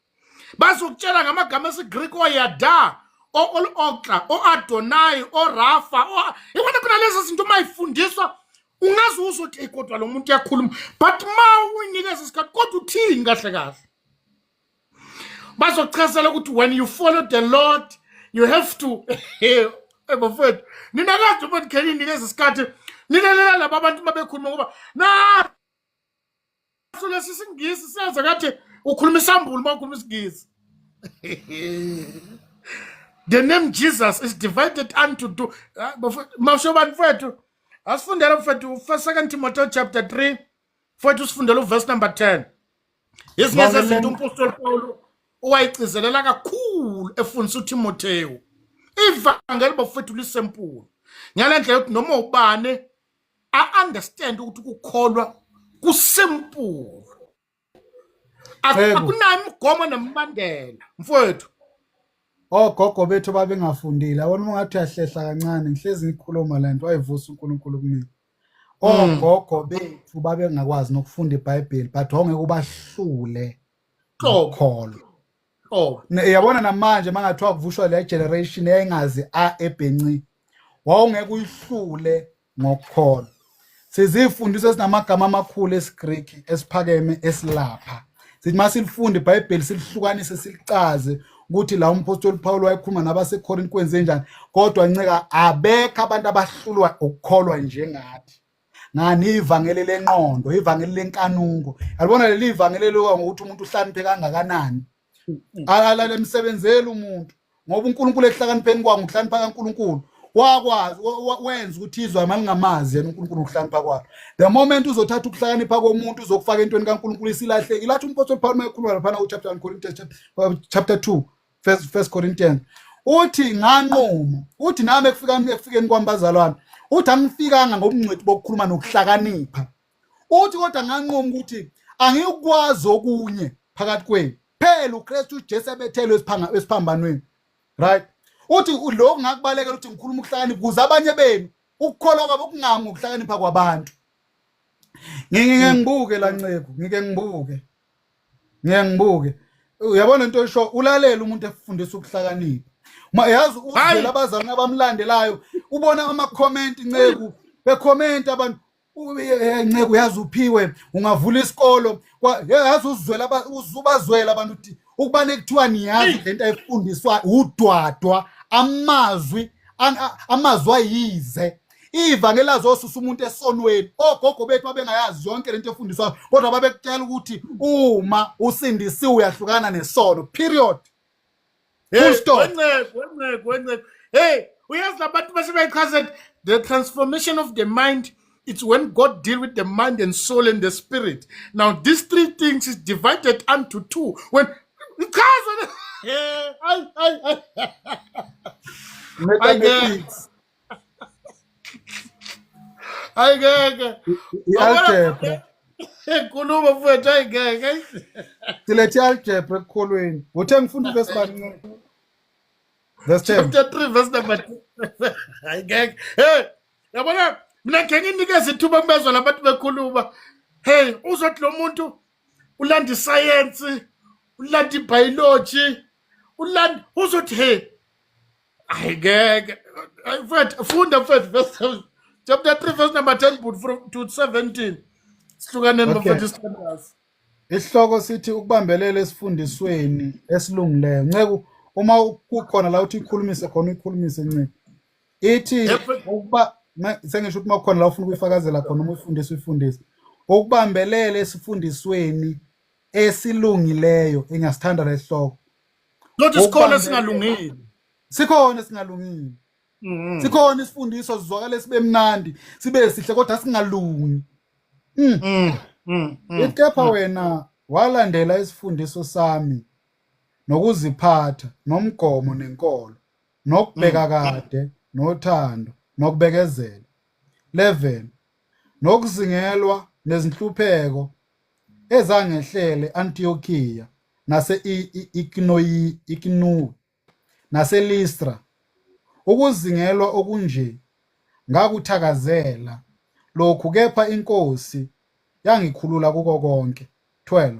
Bazokutshela ngamagama esiGreek, oyada, o-okla, o-Adonai, oRafa. Ibona khona lezi zinto uma ifundiswa ungaze uzwe ukuthi, "Eyi, kodwa lo muntu uyakhuluma," but ma uyinikeza isikhathi, kodwa uthini kahle kahle? Bazochazela ukuthi when you follow the Lord you have to, bafowethu, nina kade ubona khe ninikeza isikhathi nilalela laba abantu babekhuluma, ngoba naso lesi siNgisi siyaza kathi ukhuluma isambulo uma ukhuluma isiNgisi. The name Jesus is divided unto two. Masho bani, mfethu? Asifundele, mfethu, first Second Timothy chapter 3, mfethu, usifundele uverse number 10. Ezinye zezinto umpostoli Paulo owayigcizelela kakhulu efundisa uTimotheo. Ivangeli, bafethu, lisimple ngale ndlela yokuthi noma ubani a-understand ukuthi ukukholwa kusimple. Yebo. Akunayo imigomo nemibandela, mfowethu. Ogogo bethu babengafundile, yabona, uma ungathi uyahlehla kancane, ngihlezi ngikhuluma le nto wayivusa uNkulunkulu kumina. Ogogo bethu babengakwazi nokufunda iBhayibheli, but wawungeke ubahlule Qobo. ngokholo. Oh. Yabona namanje mangathiwa kuvushwa le generation eyayingazi a ebhenci, wawungeke uyihlule. ngokukholwa. Sizifundiswa esinamagama amakhulu esiGreki esiphakeme esilapha. Sithi masilifunda iBhayibheli silihlukanise silicaze ukuthi la umpostoli Paul wayekhuluma nabaseKorinte kwenze njani, kodwa nceka abekho abantu abahlulwa ukukholwa njengathi. Ngani ivangeli lenqondo, ivangeli lenkanuko. Yalibona leli ivangeli eliwa ngokuthi umuntu uhlakaniphe kangakanani. Alalemsebenzeli umuntu ngoba uNkulunkulu ekuhlakanipheni kwakhe ukuhlakanipha kaNkulunkulu wakwazi wenza ukuthi izwe malingamazi yena uNkulunkulu ukuhlakanipha kwalo. The moment uzothatha ukuhlakanipha komuntu uzokufaka entweni kaNkulunkulu isilahlekile. Lathi umpostoli Paul mayekhuluma laphana ku chapter 1 Corinthians chapter 2 first Corinthians uthi nganquma uthi nami ekufikani ekufikeni kwami bazalwane uthi angifikanga ngobungcweti bokukhuluma nokuhlakanipha uthi kodwa nganquma ukuthi angikwazi okunye phakathi kwenu phela uKristu uJesu ebethelwe esiphambanweni right uthi lokhu ngakubalekela ukuthi ngikhuluma ukuhlakanipha kuze abanye benu ukukholwa kwabo kungami ngokuhlakanipha kwabantu. Ngike ngibuke la nceku, ngike ngibuke, ngike ngibuke. Uyabona into esho ulalela umuntu efundisa ukuhlakanipha. Ma yazi uzwela abazalwane abamlandelayo, ubona ama comment nceku, bekhomenta abantu nceku yazi uphiwe ungavula isikolo yazi uzwela uzubazwela abantu ukuthi ukubane kuthiwa niyazi lento ayifundiswa udwadwa amazwi amazwi ayize ivangeli azosusa umuntu esonweni. Ogogo bethu babengayazi yonke lento efundiswayo, kodwa babekutshela ukuthi uma usindisiwe uyahlukana nesono, period, full stop. Wenceku, wenceku, wenceku. Hey, uyazi labantu base bayichaza the transformation of the mind. It's when God deal with the mind and soul and the spirit. Now these three things is divided unto two. When ichaza, hey, ay ay ay. Mathematics. Ay ngeke. I-algebra. Khuluma mfowethu, ayi ngeke. Silethe i-algebra ekukholweni. Uthe ngifunda uvesi bani? Verse 10. Chapter 3 verse number 2. Hayi ngeke. Hey, yabona mina ngeke nginikeze ithuba kubezwa labantu bekhuluma. Hey, uzothi lo muntu ulanda isayensi, ulanda ibiology, ulanda uzothi hey hayi ngeke. Mfethu funda mfethu verse chapter 3 verse number 10 but from to 17. Sihlukaneni bafethu isithandazo. Isihloko sithi ukubambelela esifundisweni esilungileyo. Nceku uma kukhona la uthi ikhulumise khona uyikhulumise nceku. Ithi ukuba sengisho ukuthi uma kukhona la ufuna ukuyifakazela khona uma uyifundisa uyifundise. Ukubambelela esifundisweni esilungileyo engasithanda lesihloko. Kodwa sikhona singalungile. Sikhona singalungile. Sikhona isifundiso sizwakale sibe mnandi sibe sihle kodwa singalungi. Kepha wena walandela isifundiso sami nokuziphatha nomgomo nenkolo nokubheka kade nothando nokubekezela. 11 nokuzingelwa nezinhlupheko ezangehlele Antiokiya nase Ikinoyi naseListra. Ukuzingelwa okunje ngakuthakazela lokhu, kepha iNkosi yangikhulula kuko konke. 12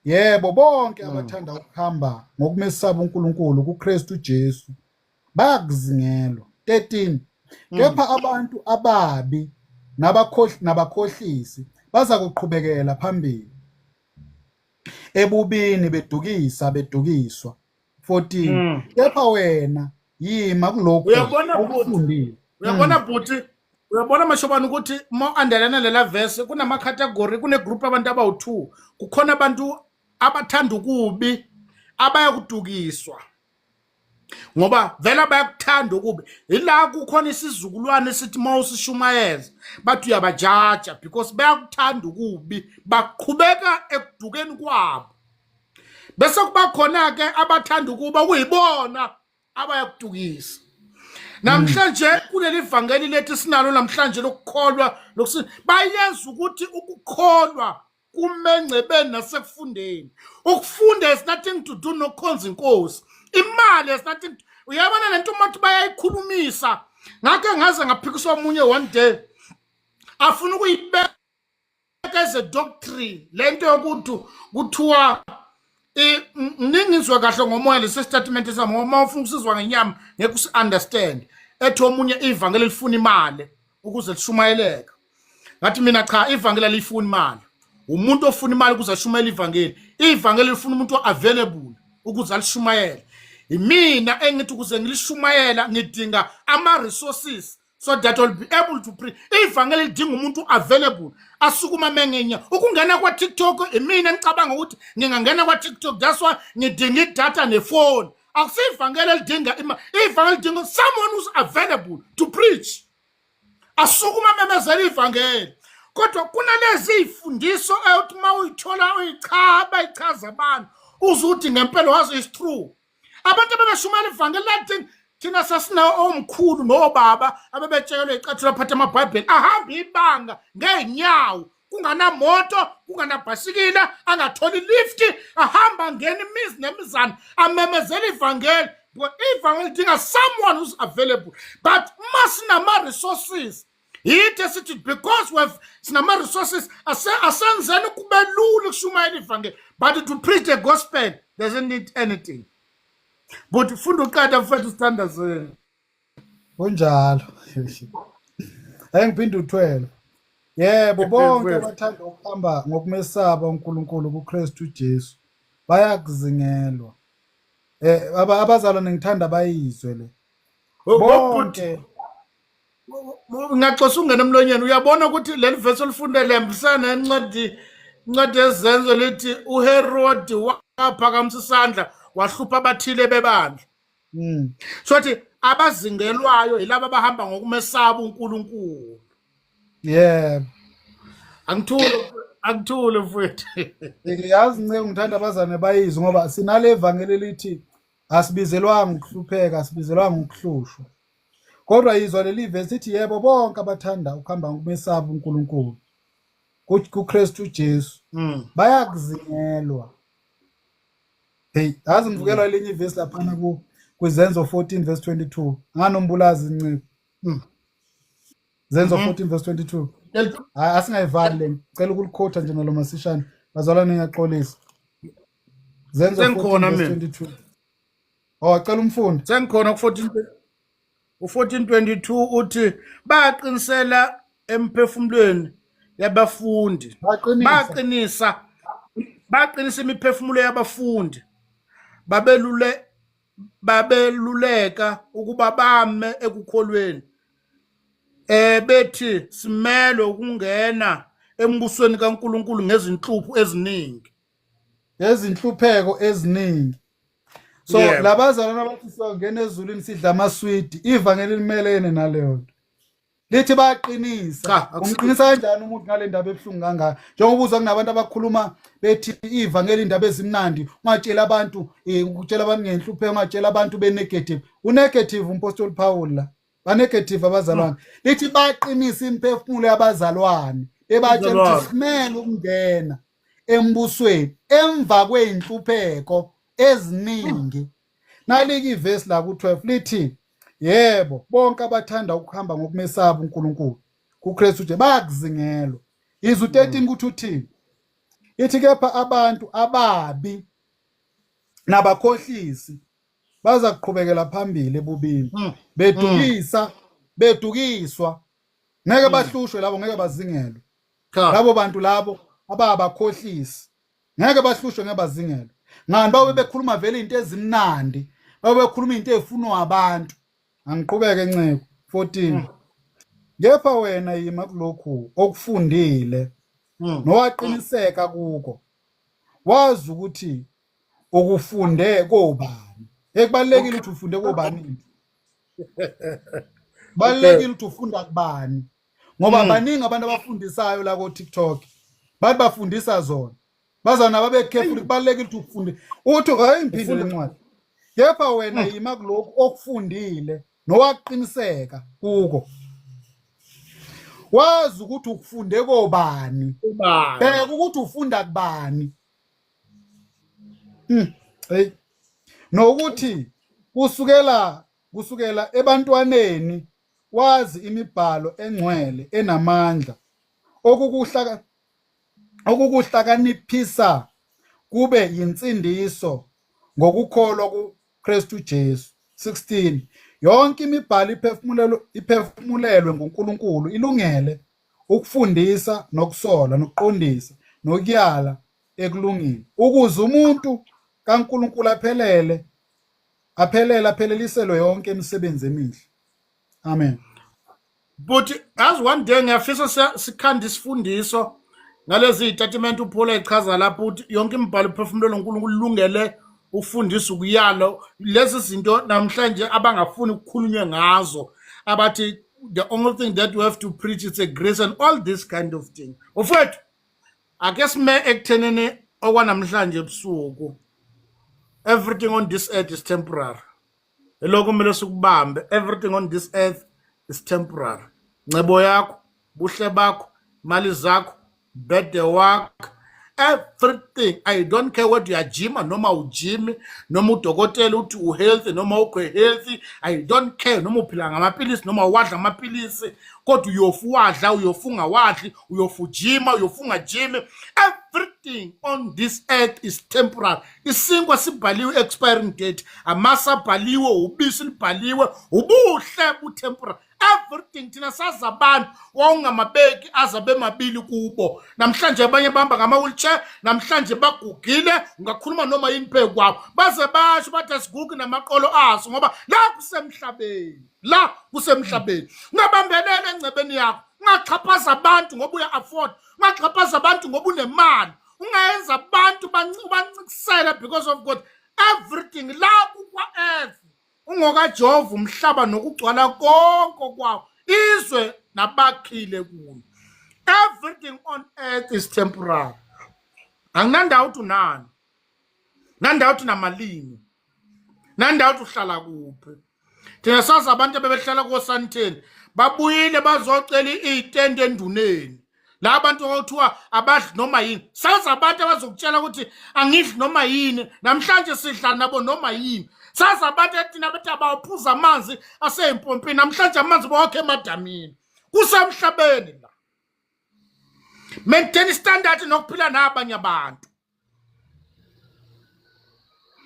Yebo, bonke abathanda ukuhamba ngokumesaba uNkulunkulu kuKristu Jesu bayakuzingelwa. 13 Kepha abantu ababi nabakhohlisi bazakuqhubekela phambili ebubini bedukisa bedukiswa. 14 Kepha wena yima kulokhu Uyabona bhuti, okufundile. Uyabona bhuti, uyabona mashobana ukuthi uma uandelana lela verse kunama category, kune group abantu abawu2. Kukhona abantu abathanda ukubi abayakudukiswa. Ngoba vele bayakuthanda ukubi. Ila kukhona isizukulwane esithi uma usishumayeza bathi uyabajaja because bayakuthanda ukubi, baqhubeka ekudukeni kwabo. Bese kuba khona ke abathanda ukuba kuyibona abayakudukisa. Namhlanje kuleli vangeli lethu sinalo namhlanje lokukholwa lokusi bayenza ukuthi ukukholwa kumengcebeni nasekufundeni. Ukufunda has nothing to do nokukhonza inkosi. Imali has nothing to, uyabona lento umuntu bayayikhulumisa. Ngake ngaze ngaphikiswa omunye one day afuna ukuyibeka as a doctrine lento yokuthi kuthiwa ningizwe kahle ngomoya lesi statement sami, ngoba uma ufuna ukusizwa ngenyama ngeke usi understand. Ethi omunye ivangeli lifuna imali. ukuze lishumayeleke. Ngathi mina cha, ivangeli alifuni imali. Umuntu ofuna imali ukuze ashumayele ivangeli, ivangeli lifuna umuntu available ukuze alishumayele. Imina engithi ukuze ngilishumayela ngidinga ama resources so that I'll be able to preach. Ivangeli lidinga umuntu available asukuma mengenya ukungena kwa TikTok. Imina ngicabanga ukuthi ngingangena kwa TikTok, that's why ngidinga idata nefoni. Akusivangeli elidinga ima, ivangeli lidinga someone who's available to preach, asukuma memezela ivangeli. Kodwa kunalezi ifundiso eyothi uma uyithola uyichaba, ichaza abantu, uze uthi ngempela wazi is true. Abantu abebeshumayela ivangeli lathi thina sasinawo omkhulu nobaba abebetshelwe icathulo, aphathe amabhayibheli, ahamba ibanga ngeenyawo, kunganamoto, kunganabhasikila, angatholi lift, ahamba ngena imizi nemizana amemezela ivangeli, because ivangeli lidinga someone who's available. But uma sinama-resources, yithi esithi because we have sinama-resources, asenzeni kube lula ukushumayela ivangeli. But to preach the gospel doesn't need anything. But funda uqeda, mfethu, sithandazeni. Kunjalo. Ake ngiphinde u12. Yebo, bonke abathanda ukuhamba ngokumesaba uNkulunkulu kuKristu Jesu bayakuzingelwa. Abazalwane ngithanda bayizwe le. Bonke. Ngaxosa ungena emlonyeni. Uyabona ukuthi leli verse olifunde lihambisana nencwadi, incwadi yeZenzo, lithi uHerodi waphakamisa isandla wahlupha abathile bebandla. Sothi abazingelwayo yilabo abahamba ngokumesaba uNkulunkulu. Angithule, angithule, mfowethu. Yazi nceke, ngithanda abazalwane bayizwe ngoba sinale vangeli lithi asibizelwanga ukuhlupheka, asibizelwanga ukuhlushwa. Kodwa yizwa leli verse, ithi yebo, bonke abathanda ukuhamba ngokumesaba uNkulunkulu kuKristu Jesu bayakuzingelwa. Hey, yazi ngivukelwa elinye ivesi laphana ku kwiZenzo 14 verse 22. Nganombulazi, nciko. Zenzo 14 verse 22. Hayi, asingayivali le. Ngicela ukulikhotha nje nalo masishane. Bazalwane, ngiyaxolisa. Zenzo 14 Sengikhona verse mina. 22. Oh, cela umfundi. Sengikhona ku-14, u-14:22 uthi baqinisela emphefumulweni yabafundi. Baqinisa. Baqinisa, baqinisa imiphefumulo yabafundi, babelule babeluleka ukuba bame ekukholweni, bethi simelwe ukungena embusweni kaNkuluNkulu ngezinhlupho eziningi. Ngezinhlupheko eziningi. So labazalwane abathi siyongena ezulwini sidla amaswidi, ivangeli limelene naleyo nto. Lithi bayaqinisa. Cha, Umqinisa kanjani umuntu ngale ndaba ebuhlungu kangaka? Njengoba uzwa kunabantu abakhuluma bethi ivangeli indaba ezimnandi, ungatshela abantu, ukutshela abantu ngenhlupheko, ungatshela abantu be-negative. U-negative umpostoli Paul la. Ba-negative abazalwane. Lithi baqinisa imiphefumulo yabazalwane. Bebatshela ukuthi Abazalwane. simele ukungena embusweni emva kwey'nhlupheko eziningi. Nalike ivesi la ku-12 lithi yebo, bonke abathanda ukuhamba ngokumesaba uNkulunkulu kuKristu nje bayakuzingelwa. Izwi 13 kuthi uthini? Ithi kepha abantu ababi nabakhohlisi baza kuqhubekela phambili ebubini, bedukisa, bedukiswa. Ngeke bahlushwe labo, ngeke bazingelwe. Cha. Labo bantu labo ababakhohlisi ngeke bahlushwe, ngeke bazingelwe. Ngani? Babe bekhuluma vele into ezimnandi, babe bekhuluma into efunwa abantu. Angiqhubeke, nceko. 14. Kepha wena yima kulokhu okufundile nowaqiniseka kuko, wazi ukuthi ukufunde kobani. Ekubalekile ukuthi ufunde kobani into. Balekile ukuthi ufunda kubani, ngoba baningi abantu abafundisayo la ko TikTok, bathi bafundisa zona. Bazana babe careful, kubalekile ukuthi ufunde. Uthi hayi, ngiphinde lencwadi. Kepha wena yima kulokhu okufundile nowaqiniseka kuko, wazi ukuthi ukufunde kobani. Ubani? Bheka ukuthi ufunda kubani. Hey, nokuthi kusukela ebantwaneni wazi imibhalo engcwele enamandla okukuhlakaniphisa kube yinsindiso ngokukholwa kuKristu Jesu. 16. Yonke imibhalo iphefumulelwe nguNkulunkulu, ilungele ukufundisa nokusola nokuqondisa nokuyala ekulungile, ukuze umuntu kaNkulunkulu aphelele aphelele apheleliselwe yonke imisebenzi emihle. Amen. But as one day ngiyafisa sikhanda isifundiso ngalezi zitatimende uPaul echaza lapho ukuthi yonke imibhalo iphefumulelwe uNkulunkulu ilungele ukufundisa ukuyalo lezi zinto namhlanje abangafuni ukukhulunywe ngazo, abathi the only thing that you have to preach is a grace and all this kind of thing. Mfowethu, ake sime ekuthenini okwanamhlanje ebusuku, everything on this earth is temporary. Elokhu kumele sikubambe, everything on this earth is temporary. Ncebo yakho, buhle bakho, mali zakho, birthday wakho, everything. I don't care whether uyajima noma ujimi, noma udokotela uthi u-healthy noma ukho healthy, I don't care noma uphila ngamapilisi noma uwadla amapilisi, kodwa uyofa uwadla, uyofa ungawadli, uyofa ujima, uyofa ungajimi, everything on this earth is temporary. Isinkwa sibhaliwe expiring date, amasi abhaliwe, ubisi libhaliwe, ubuhle bu-temporary, everything. Thina sazi abantu wawungamabeki azabe mabili kubo namhlanje, abanye bahamba ngama-wheelchair namhlanje, bagugile, ungakhuluma noma yini phezu kwabo, baze basho bathi asigugi namaqolo aso, ngoba la kusemhlabeni, la kusemhlabeni. Ungabambeleli engcebeni yakho, ungaxhaphaza abantu ngoba uya-afford, ungaxhaphaza abantu ngoba unemali, ungayenza abantu ubancikisele because of God. Everything la kukwa-earth ungokaJehova, umhlaba nokugcwala konke kwawo, izwe nabakhile kulo. Everything on earth is temporary. Anginandawo ukuthi unani, nandawo ukuthi namalini, nandawo ukuthi uhlala kuphi. Thina sazi abantu abebehlala koSandton, babuyile bazocela iy'tende enduneni. La bantu okuthiwa abadli noma yini, sazi abantu abazokutshela ukuthi angidli noma yini, namhlanje sidla nabo noma yini. Sazi abantu ethina bethi abawaphuza amanzi aseyimpompini, namhlanje amanzi bawakhe emadamini. Kusemhlabeni la. Maintain standard nokuphila nabanye abantu.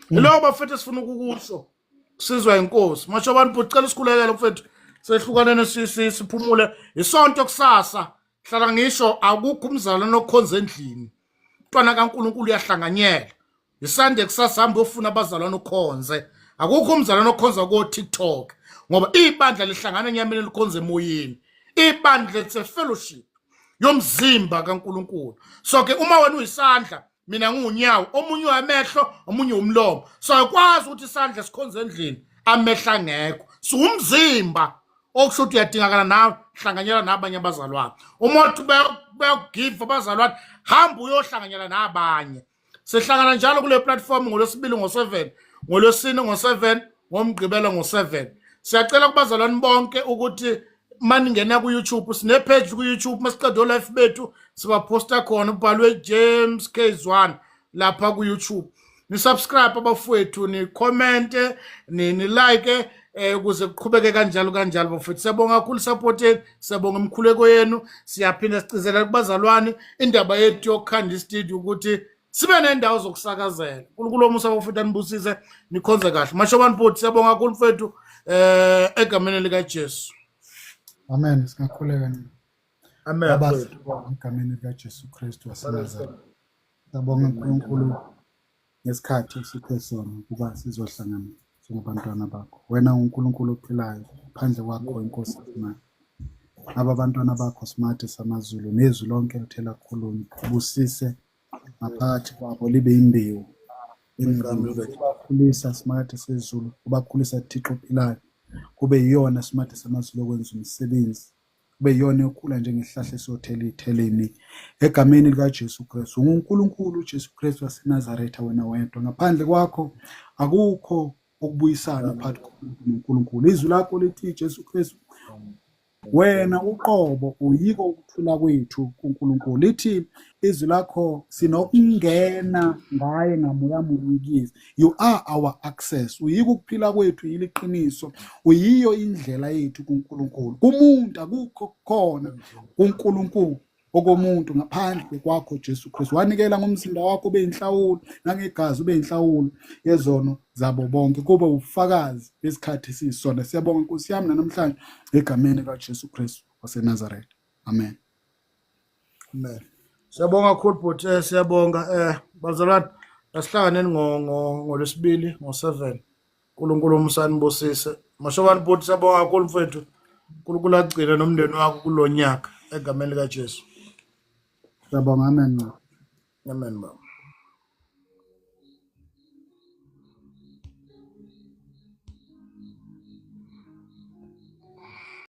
Yiloko bafethu sifuna ukukusho, sizwa inkosi. Masho abantu, bucela isikhulekelo mfethu, sehlukanene, siphumule isonto kusasa. Hlala ngisho, akukho umzalwane okhonza endlini, mntwana kaNkuluNkulu uyahlanganyela. Isande kusasa, hamba ofuna abazalwane ukhonze. Akukho umzalwane okhonza ko TikTok, ngoba ibandla lihlangana enyameni, likhonza emoyeni. Ibandla, it's a fellowship yomzimba kaNkuluNkulu. So ke uma wena uyisandla, mina ngiwunyawo, omunye uyamehlo, omunye umlomo, so akwazi ukuthi isandla sikhonze endlini amehlo angekho. Siwumzimba, okusho ukuthi uyadingakala nawe, hlanganyela nabanye abazalwane. Uma uthi bayakugiva abazalwane, hamba uyohlanganyela nabanye. Sihlangana njalo kule platform ngolwesibili ngo-7, ngolwesine ngo-7, ngomgqibelo ngo-7. Siyacela kubazalwane bonke ukuthi maningena ku-YouTube, sine-page ku-YouTube, masiqeda live bethu sibaphosta khona, ubhalwe James K Zwane lapha ku-YouTube. Ni-subscribe abafowethu, ni-commente, ni-like ukuze kuqhubeke kanjalo kanjalo bafowethu. Siyabonga kakhulu support yenu, siyabonga imikhuleko yenu. Siyaphinda sicizela kubazalwane indaba yethu yokukhanda istudio ukuthi sibe nendawo zokusakazela. uNkulunkulu omusa bafowethu anibusise, nikhonze kahle. Mashobani bhuti, siyabonga kakhulu mfethu, egameni lika Jesu. Amen. Singakhuleka nina. Amen. Baba, Mfethu. Sibonga egameni likaJesu Kristu waseNazaretha. Siyabonga uNkulunkulu ngesikhathi usiphe sona ukuba sizohlangana njengabantwana bakho. Wena uNkulunkulu ophilayo, phandle kwakho inkosi esimane. Aba bantwana bakho simathe samazulu nezwi lonke elithe lakhulunywa. Busise ngaphakathi kwabo libe imbewu engabuni. Ubakhulisa simakade sezulu, ubakhulisa Thixo ophilayo. Kube yiyona simathe samazulu okwenza umsebenzi. Kube yiyona ekhula njengesihlahla esiyothela iy'thelo. Egameni likaJesu Kristu. UnguNkulunkulu uJesu Kristu waseNazaretha, wena wedwa. Ngaphandle kwakho akukho ukubuyisana phakathi komuntu noNkulunkulu. Izwi lakho lithi, Jesu Kristu, wena uqobo uyiko ukuthula kwethu kuNkulunkulu. Lithi izwi lakho sinokungena ngaye ngamoya munye kizi. You are our access. Uyiko ukuphila kwethu, yiliqiniso. Uyiyo indlela yethu kuNkulunkulu. Kumuntu akukho khona kuNkulunkulu. okomuntu ngaphandle kwakho Jesu Kristu. Wanikela ngomzimba wakho ube inhlawulo nangegazi ube inhlawulo yezono zabo bonke, kube ubufakazi besikhathi esiyisona. Siyabonga Nkosi yami namhlanje egameni kaJesu Kristu waseNazaretha. Amen. Amen. Siyabonga kakhulu bhuti, siyabonga bazalwane. Asihlanganeni ngoLwesibili ngo-7. uNkulunkulu umsanibusise. Mashobani bhuti, siyabonga kakhulu mfethu. uNkulunkulu agcine nomndeni wakho kulonyaka egameni likaJesu. Siyabonga, amen. Amen baba.